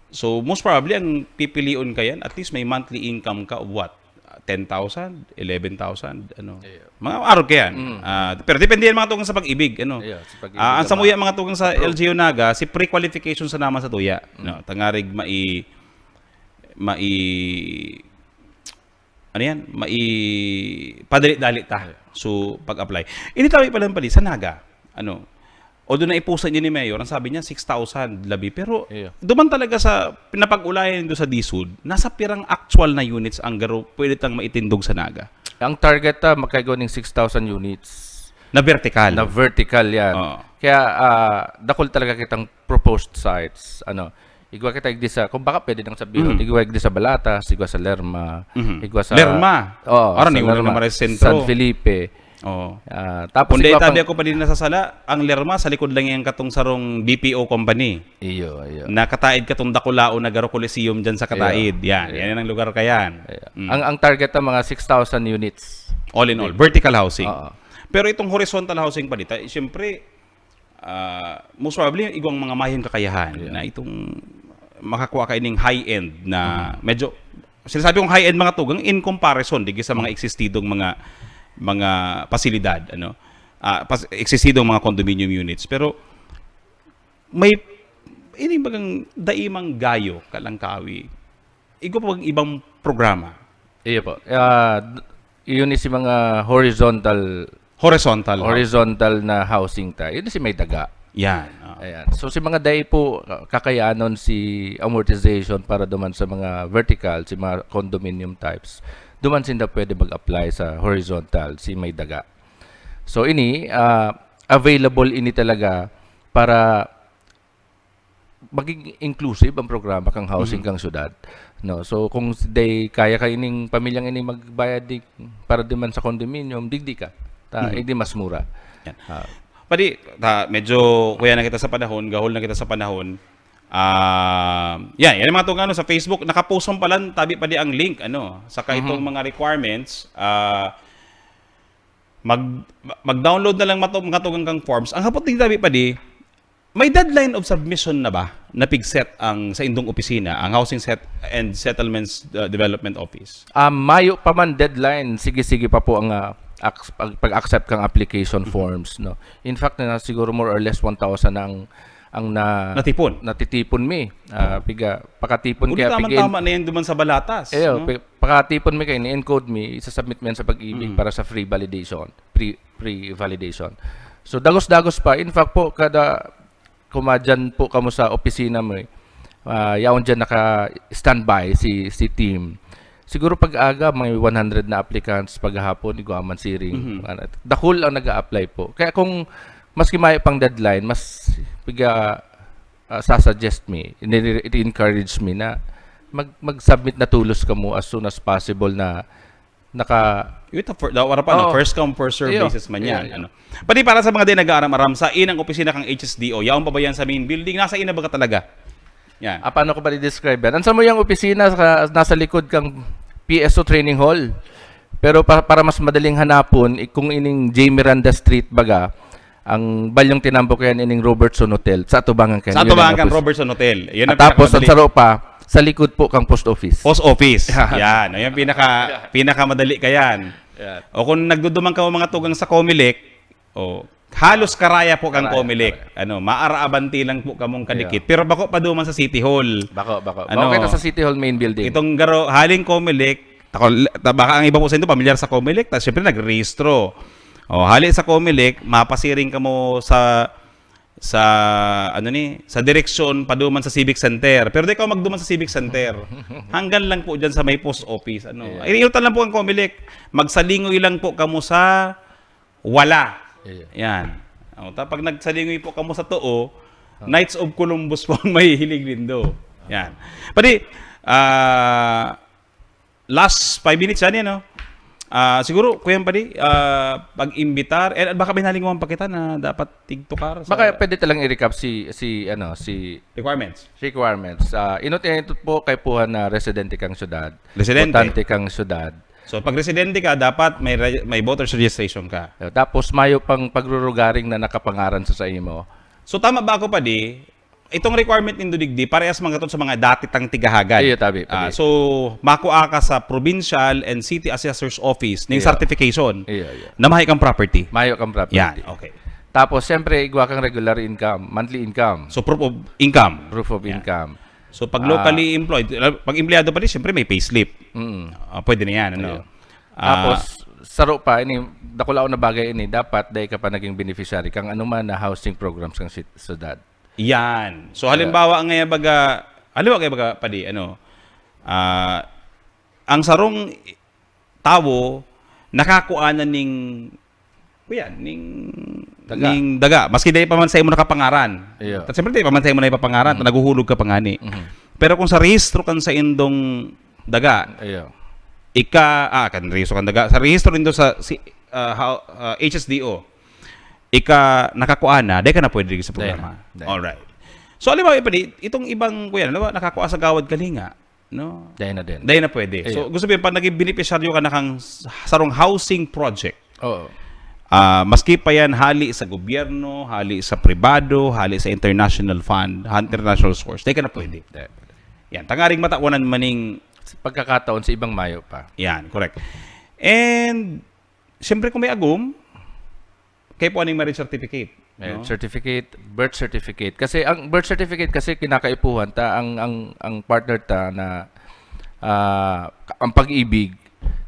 So, most probably, ang pipilion ka yan, at least may monthly income ka of what? ten thousand, eleven thousand, ano. Mga arog kaya yan. Ah, pero depende yan mga tugang sa Pag-ibig, ano. Iyo, sa Pag-ibig Ah, ang sa mga tugang sa L G U Naga, si pre-qualification sa naman sa tuya, no. Tangarig mai mai ano yan, mai padali-dali ta. So, pag-apply. Ini tabi pa lang pali sa Naga. Ano? Although naipusan niya ni Mayor, ang sabi niya six thousand labi. Pero Iyo. duman talaga sa pinapag-ulayan nindo sa DSUD, nasa pirang actual na units ang garo pwede tang maitindog sa Naga? Ang target ta, magkaigo ning six thousand units. Na vertical. Na vertical yan. Oo. Kaya ah, dakul talaga kitang proposed sites. Ano, igwa kita igdi sa, kung baka pwede nang sabihin, Mhm. igwa igdi sa Balatas, igwa sa Lerma, Mhm. igwa sa Lerma? Oo, Aron sa ni Uno Lerma, Maray Sentro. San Felipe. Oo. Ah, tapos Kung igwa data pang di ako pa din nasasala, ang Lerma sa likod lang yan katong sarong B P O company. Iyo, iyo. Nakataid katong dakulaon na garo Coliseum dyan sa Kataid. Iyo. Yan, Iyo. yan ang lugar ka yan. Iyo. Mm. Ang, ang target ng mga six thousand units. All in all, vertical housing. Oo. Pero itong horizontal housing pa dito, siyempre, ah, most probably, igwang mga mayong kakayahan Yeah. na itong makakuha ka ining high-end na Mm. medyo, sinasabi kong high-end mga tugang in comparison digdi sa mga Mm. existidong mga, mga pasilidad, ano? Ah, pas-, existidong mga condominium units. Pero may, ini bagang daimang gayo, kalangkawi. Igwa pa bang ibang programa? Iyo po. Ah, d-, yun is yung mga horizontal Horizontal. horizontal na housing ta. Yun is yung may daga. Yan, oo. Ayan. So, si mga dai po, ka-, kakayanon si amortization para duman sa mga vertical, si mga condominium types. Duman sinda pwede mag-apply sa horizontal, si may daga. So, ini, ah, available ini talaga para maging inclusive ang programa kang housing Mhm. kang syudad, no? So, kung s-, day, kaya ka ining pamilyang ini magbayad di, para di man sa condominium, digdi ka. Ta, Mhm. igdi mas mura. Yan. Ah. Padi, ta, medyo kuya na kita sa panahon, gahol na kita sa panahon. Ah, yan, yan ang mga tong ano, sa Facebook, nakapost man pala, tabi pa di ang link, ano, saka Mhm. itong mga requirements, ah, mag, mag-download na lang mato-, mga tugang kang forms. Ang hapot din tabi pa di, may deadline of submission na ba na pigset ang sa indong opisina, ang Housing Set and Settlements, uh, Development Office? Ah, mayo pa man deadline, sige-sige pa po ang, ah, ac-, pag, pag-accept kang application Mhm. forms, no? In fact, na siguro more or less one thousand ang, ang na-, Natipon? natitipon mi. Ah, Mhm. piga, pakatipon Uli kaya tama-tama pigin-, na yan duman sa Balatas, Eyo, no? pi-, pakatipon mi kaya, ni-encode mi, isasubmit mi yan sa Pag-ibig Mhm. para sa free validation, free, free validation. So, dagos-dagos pa. In fact po, kada kumadyan po kamo sa opisina mo, eh, ah, yaon dyan naka-standby si, si team. Siguro pag-aga, may one hundred na applicants, paghahapon, igwa man siring. Mhm. Ano, dakul ang nag-a-apply po. Kaya kung maski mayo pang deadline, mas piga, ah, sasuggest mi, ini-, i-encourage mi na mag-, mag-submit na tulos kamo as soon as possible na naka- Ito, for, da-, wala pa, no? Oo. First come, first serve Iyo. basis man Iyo, yan, iyo. ano. Pati para sa mga di nag-aaram-aram, sa inang opisina kang H S D O, yaon pa ba yan sa main building? Nasa ina ba ka talaga? Yan. Ah, paano ko ba i-describe yan? Ang samuyang opisina sa, nasa likod kang P S O Training Hall. Pero pa-, para mas madaling hanapon, i-, kung ining J Miranda Street baga, ang balyong tinambok yan ining Robertson Hotel. Sa atubangan kan Sa atubangan kan Robertson Hotel. Yan ang At tapos, ang pinakamadali. saro pa, sa likod po kang post office. Post office. Yan. Yan. Ayan, pinaka, pinakamadali ka yan. Yan. O kung nagduduman ka mga tugang sa Comelec, o, halos karaya po kang Karaya, Comelec. karaya. Ano, maarabanti lang po kamong kadikit. Yeah. Pero bako pa duman sa City Hall. Bako, bako. Ano, Bako kita sa City Hall main building. itong garo, haling Comelec, takol-, ta-, baka ang iba po sa inyo, pamilyar sa Comelec, ta, syempre, nagrehistro. O, hali sa Comelec, mapasiring kamo sa, sa, ano ni, sa direksyon paduman sa Civic Center. Pero di ka magduman sa Civic Center. Hanggang lang po dyan sa may post office. Ano. Yeah. Iniutan lang po ang Comelec. Magsalingoy lang po kamo sa wala. Yeah. Yan. O, ta-, pag nagsalingoy po kamo sa tuo, Ah. Knights of Columbus po ang mahihilig nindo. Yan. Padi, ah, last five minutes yan, yan, no? Ah, siguro, Kuya Padi, ah, pag-imbitar, eh, baka may nalingawan pa kita na dapat tigtukar sa Baka pwede talang i-recap si, si, ano, si requirements. requirements. Ah, inot-inot po kaipuhan na residente kang syudad. Residente. Botante kang syudad. So, pag residente ka, dapat may re-, may voters registration ka. Eh, tapos mayo pang pagrurugaring na nakapangaran sa, sa imo. So, tama ba ako, Padi? Itong requirement nindo digdi, parehas man kato sa mga dati tang tigahagad. Iyo, tabi, Ah, tabi. so, makua ka sa provincial and city assessor's office ning Iyo. certification Iyo, iyo. na mahi kang property. Mayo kang property. Yan, okay. Tapos, siyempre, igwa kang regular income, monthly income, So, proof of income. proof of Yan. income. So, pag locally employed, pag empleyado pa din, siyempre may payslip. Mm. Ah, pwede na yan, ano? Ayun. Ah, Tapos, saro pa, ini, dakulaon na bagay ini, dapat dai ka pa naging beneficiary kang anuman na housing programs kang sit- syudad. Yan. So, halimbawa nga baga, halimbawa nga baga, padi, ano, ah, ang sarong tawo, nakakua na ning, kuya, ning, Daga. ning daga. Maski dai pa man sa imo nakapangaran. Iya. At siyempre, dai pa man sa imo na ipapangaran, ta naguhulog ka pa ngani. Pero kung sa rehistro kan sa indong daga, Iyo. ika, ah, kan rehistro kan daga, sa rehistro nindo sa si, ah, how- ah, H S D O, ika nakakua na, dai ka na pwede sa programa. Dai na. Alright. So, alam mo, padi, itong ibang, kuya, ano ba, nakakua sa Gawad Kalinga, no? Dai na din. Dai na pwede. So, Ayun. Gusto sabihin, pag naging beneficiaryo ka na kang s- sarong housing project, Oo. ah, maski pa yan hali sa gobyerno, hali sa pribado, hali sa international fund, international source, dai ka na pwede. Dai. Yan, tangaring matawanan maning Pagkakataon sa ibang mayo pa. Yan, correct. And, siyempre kung may agom, kaya po aning marriage certificate. Marriage No? certificate, birth certificate. Kasi ang birth certificate kasi kinakaipuhan ta, ang ang ang partner ta na ah, ang pag-ibig,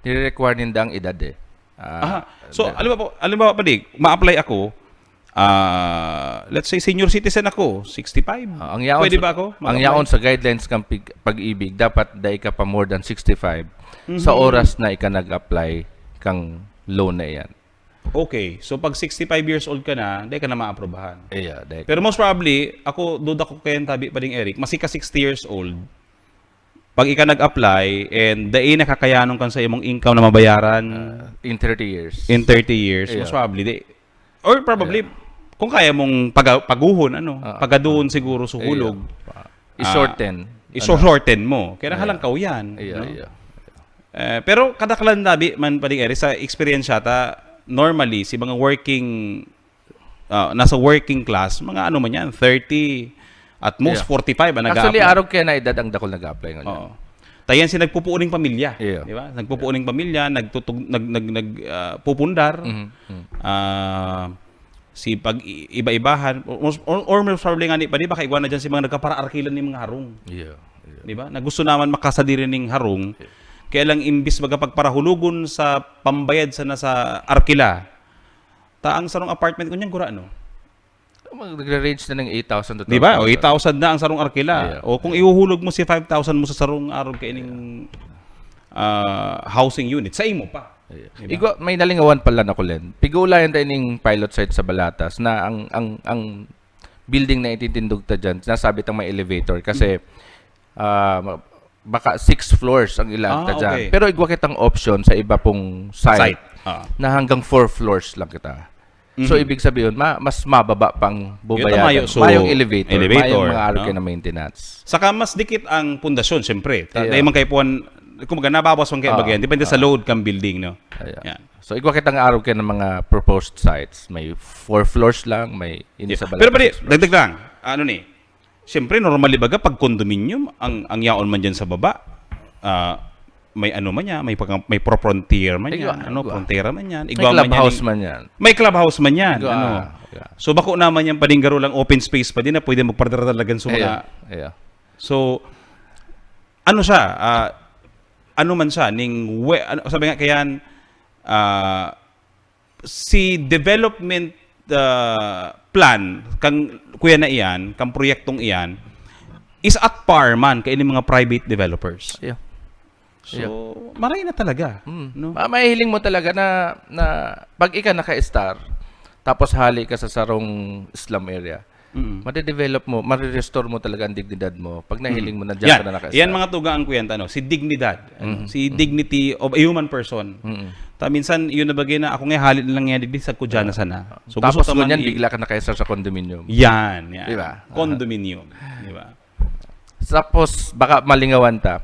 nire-require ninda ang edad eh. Ah, Aha. So, alam ba po, alam ba, padi, ma-apply ako, ah, let's say, senior citizen ako, sixty-five. Ah, ang yaon Pwede sa- ba ako? Ang Mag-apply? Yaon sa guidelines kang pig- pag-ibig, dapat dai ka pa more than sixty-five sa Mhm. oras na ika nag-apply kang loan na iyan. Okay. So, pag sixty-five years old ka na, dai ka na maaprubahan. Iya, dai. Pero most probably, ako, duda ko kaya tabi pa ding Eric, maski ka sixty years old, pag ika nag-apply and dai na kakayanon kan sa imong income na mabayaran Ah, in thirty years. in thirty years, Yeah. most probably, di, or probably, kung kaya mong paga, paguhon, ano, Ah. pagaduon siguro sa hulog. I-shorten. Ah, i-shorten mo. Kaya Yeah. halangkaw yan. Iya, No? Iya. Eh, pero kadaklan tabi man, padi Eric, sa experience ta, normally, si mga working, ah, nasa working class, mga ano man yan, thirty, at most Yeah. forty-five ang Actually, nag-a-apply. Arog kaya naedad ang dakul nag-apply ngayon. Oo. Tayan si nagpupuo ning pamilya, Yeah. di ba? Nagpupuo ning pamilya, nagtutug nag nag nag ah, pupundar. Mhm, mhm. Ah, si pag i- iba-ibahan or, or, or most probably nga ni pa, di ba, kaigwa na diyan si mga nagkaparaarkilan ni mga harong. Yeah, yeah. Di ba? Na gusto naman makasadiri ning harong. Kaya lang imbis baga pagparahulogon sa pambayad sa nasa arkila, ta ang sarong apartment ko niyan gura, no? Mag- Nagre-range na ng eight thousand to Di ba? O eight thousand na ang sarong arkila. Yeah. O kung ihuhulog mo si five thousand mo sa sarong arog kaining ah, housing unit, sa imo pa. Yeah. Di ba? Igwa, may nalingawan pala na kulen. Pigulayan tayo ning pilot site sa Balatas na ang ang ang building na ititindog ta dyan, nasabi tang may elevator kasi ah, ma- baka six floors ang ilang Ah, ta dyan. Okay. Pero igwa kitang option sa iba pong site, Site. Ah. Na hanggang four floors lang kita. So, Mhm. ibig sabihin, ma- mas mababa pang Yun, bubayadan. mayo, so, Mayong elevator, Elevator, mayong mga no? Arog na maintenance. Saka mas dikit ang pundasyon, siyempre. Ta- Yeah. Dahil man kayo puwan, kumbaga, nabawas man kayo Ah, bagyan. Depende sa ah. Load kang building, no? Ayan. Yan. So, igwa kitang arog kayo ng mga proposed sites. May four floors lang, may ini Yeah. sa Balatas. Pero pwede, dagdag lang. Ano ni? Siyempre, normally baga, pag condominium, ang, ang yaon man dyan sa baba, ah, may ano man yan, may, pag, may pro frontier man Igwa, yan, ano, igwa. frontera man yan, May igwa man clubhouse yan, man yan. May clubhouse man yan. Igwa, Ano. igwa. So, bako naman yan, pwedeng garo lang open space pa din na pwede magpadaralagan sa mga... Yeah, yeah. So, ano siya, ah, ano man siya, ning, we, ano, sabi nga kayan, ah, si development ah, plan kang kuya na iyan, kang proyektong iyan, is at par man kay mga private developers. Yeah. So, maray na talaga. Mm. No? Ma- mahihiling mo talaga na, na pag ika naka-star, tapos hali ka sa sarong slum area, Mm. madedevelop mo, marirestore mo talaga ang dignidad mo pag nahiling mo na diyan Yan. ka na naka-star. Yan mga tuga ang kuyanta, no? Si dignidad. Ano? Mm. Si dignity of a human person. Mm. Ta minsan, yun na bagay na ako nga hali na lang yan, digdi sa kudya na sana. So, Tapos gusto ta man ngunyan, i- bigla ka naka-star sa condominium. Yan, yan. Di ba? Condominium. Di ba? Tapos, baka malingawan ta.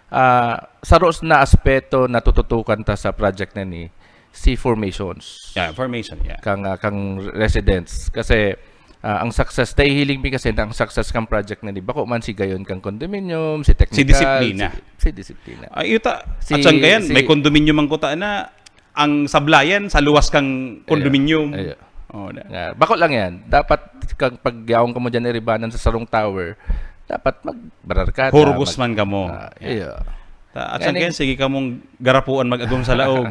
Ah, saro na aspeto na tututukan ta sa project na ni, si formations. Yeah, formation, yeah. Kang, ah, kang residents. Kasi, Ah, ang success, nahihiling mi kasi na ang success kan project na ni bako man si gayon kan condominium, si technical, disiplina. si, si disiplina. Ay, yuta, Si- at saan kayan? si- May condominium man kuta na ang sablayan sa luwas kang condominium. Ayo. Oh, na. Nga, bako lang yan. Dapat kag pagyaon ka mo dyan iribanan sa sarong tower, dapat magbararkada. Hurugos mag- man kamo. Ah, iyo. Ta, at saan Ganing- kayan? Sige kamong garapuan mag-agom sa laog.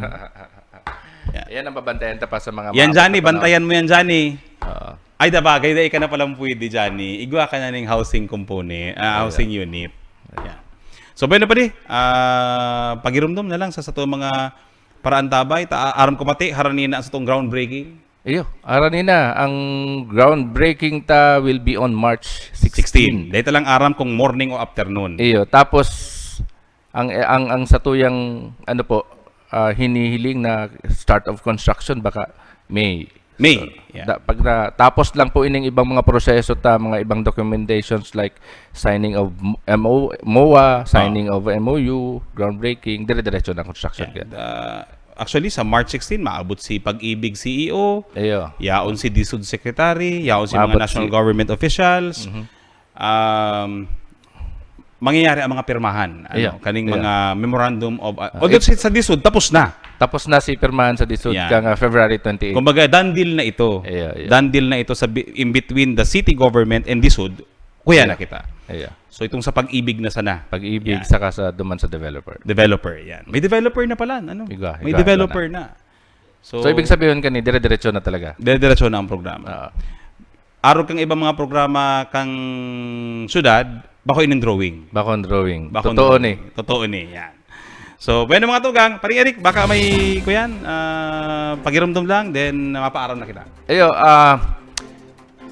Yan ang babantayan ta pa sa mga Yan, maabot Johnny. na panahon. Bantayan mo yan, Johnny. Oo. Ay, da bagay, da ika na palang pwede, Johnny. Igwa ka na ning housing component, ah, housing unit. Yan. So, bueno, padi, ah, pagirumdom na lang sa sato mga paraantabay. Ta, aram ko pati, harani na sa tong groundbreaking. Iyo, arani na. Ang groundbreaking ta will be on March sixteen. Dahil lang aram kung morning o afternoon. Iyo, tapos ang ang ang satuyang ano po, ah, hinihiling na start of construction baka May. May, So, yeah. da- pag na, tapos lang po ining ibang mga proseso ta, mga ibang documentations like signing of M O, MOA, signing of M O U, groundbreaking, dire-diretso na construction. Yeah. Uh, actually, sa March sixteen, maabot si Pag-ibig C E O, Iyo. yaon si DISUD Secretary, yaon si mga Maabot national si- government officials. Um, mangyayari ang mga pirmahan, ano, Iyo. kaning Iyo. mga memorandum of, uh, although it- si- sa DISUD, tapos na. Tapos na si pirmahan sa DISUD Yeah. kang ah, February twenty-eight. Kumbaga, done deal na ito. Iyo, iyo. Done deal na ito sa bi- in between the city government and DISUD, kuya na kita. Iyo. So, itong sa Pag-ibig na sana. Pag-ibig Yan. Saka sa duman sa developer. Developer, yan. May developer na pala, ano? Higa, May higa, higa developer na. So, ibig sabihin kani, dire-diretso na talaga. Dire-diretso na ang programa. Ah, Arog kang ibang mga programa kang syudad, bako ining drawing. Bako ang drawing. Bako Totoo drawing. ni. Totoo ni, yan. So, bueno, mga tugang, Paring Eric, baka may, kuyan, ah, pagirumdom lang, then mapaaram na kita. Ayo, ah,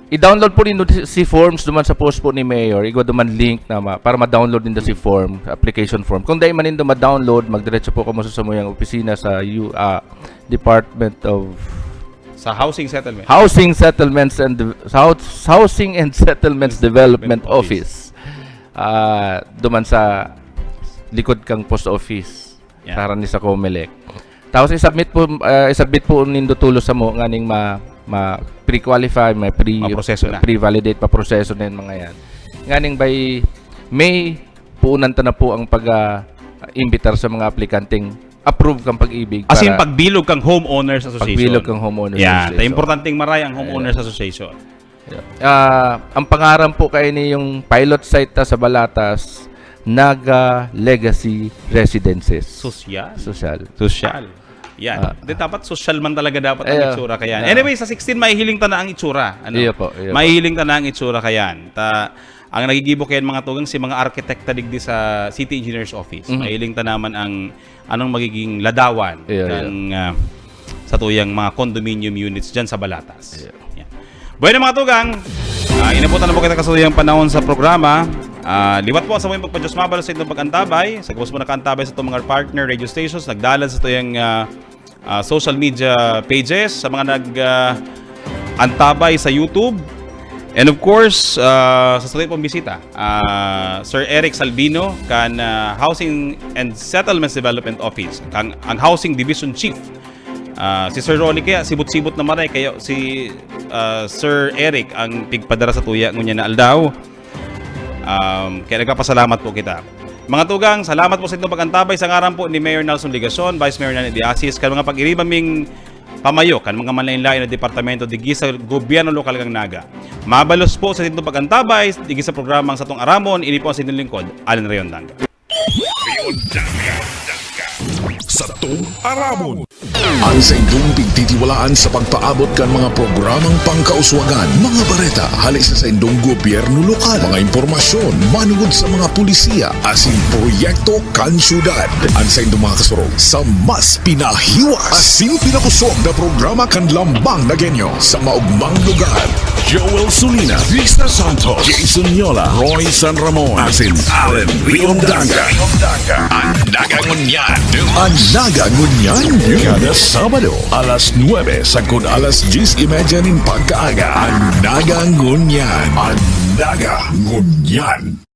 i-download po nindo si forms duman sa post po ni Mayor. Igwa duman link na ma- para ma-download nindo si form, application form. Kung dai man nindo ma-download, magdiretso po kamo sa samuyang opisina sa U- ah, Department of Sa housing settlement. Housing Settlements and Dev- Hous- Housing and Settlements Development Office. Office. Ah, duman sa likod kang post office. Yeah. Sa harani sa Comelec. Tapos i-submit po ah, i-submit po nindo tulos sa mo nganing ma ma pre-qualify, may pre Maproseso na. pre-validate, paproseso na yung mga yan. Nganing by May, puunan ta na po ang pag ah, imbitar sa mga aplikanteng approve kang Pag-ibig. As in, para- pagbilog kang homeowners association. Pagbilog kang homeowners Yeah, association. ta importanteng maray ang homeowners association. Ah, ang pangaran po kay ni yung pilot site ta sa Balatas, Naga Legacy Residences. Sosyal. Sosyal. Sosyal. Yan. Ah. Di, dapat sosyal man talaga dapat ang Ayan. itsura kaya. Ah. Anyway, sa sixteen, mahihiling ta na ang itsura. Ano? Iyo po, iyo po. Mahihiling ta na ang itsura kaya. Ta, ang nagigibo kaya mga tugang si mga arkitekta digdi sa City Engineers Office. Mhm. Mahihiling ta naman ang anong magiging ladawan Iyo, ng ah, sa tuyang mga condominium units dyan sa Balatas. Iyo. Yan. Bueno, mga tugang, ah, inabutan na po kita kasuyang panahon sa programa. Ah, liwat po sa mga pagpadyos mabalo sa inyong pag-antabay. Sa gabos po nakaantabay sa itong mga partner radio stations, nagdalan sa tuyang ah, ah, social media pages, sa mga nag ah, antabay sa YouTube. And of course, ah, sa tuloy pong bisita, ah, Sir Eric Salvino, kan ah, Housing and Settlements Development Office, kang, ang Housing Division Chief. Ah, si Sir Ronnie kaya sibot-sibot na maray, kaya si ah, Sir Eric ang pigpadara sa tuya ngunyan na aldaw. Um, kaya nagpapasalamat po kita. Mga tugang, salamat po sa inyong pag-antabay sa ngaran po ni Mayor Nelson Legacion, Vice Mayor Nani Diasis, kan mga pag-iriba ming pamayo kan mga manlain-lain na departamento digdi sa gobyerno lokal kan Naga. Mabalos po sa inyong pag-antabay digdi sa programang Satong Aramon, ini po ang sa inyong lingkod, Allen Rayon Danga. Satong Aramon. An saindong pigtitiwalaan sa pagpaabot kan mga programang pangkauswagan, mga bareta hale sa saindong gobyerno lokal, mga impormasyon manungod sa mga pulisiya asin proyekto kan syudad. An saindong mga kasurog sa mas pinahiwas asin pinakosog na programa kan Lambang Nagenyo sa maugmang lugar. Joel Sulina, Vista Santos, Jason Yola, Roy San Ramon, asin Allen Riondanga. An Naga Ngunyan. An Naga Ngunyan. Kada Sabado, alas nuebe sagkod alas dyes y media nin pagkaaga. An Naga Ngunyan. An Naga Ngunyan.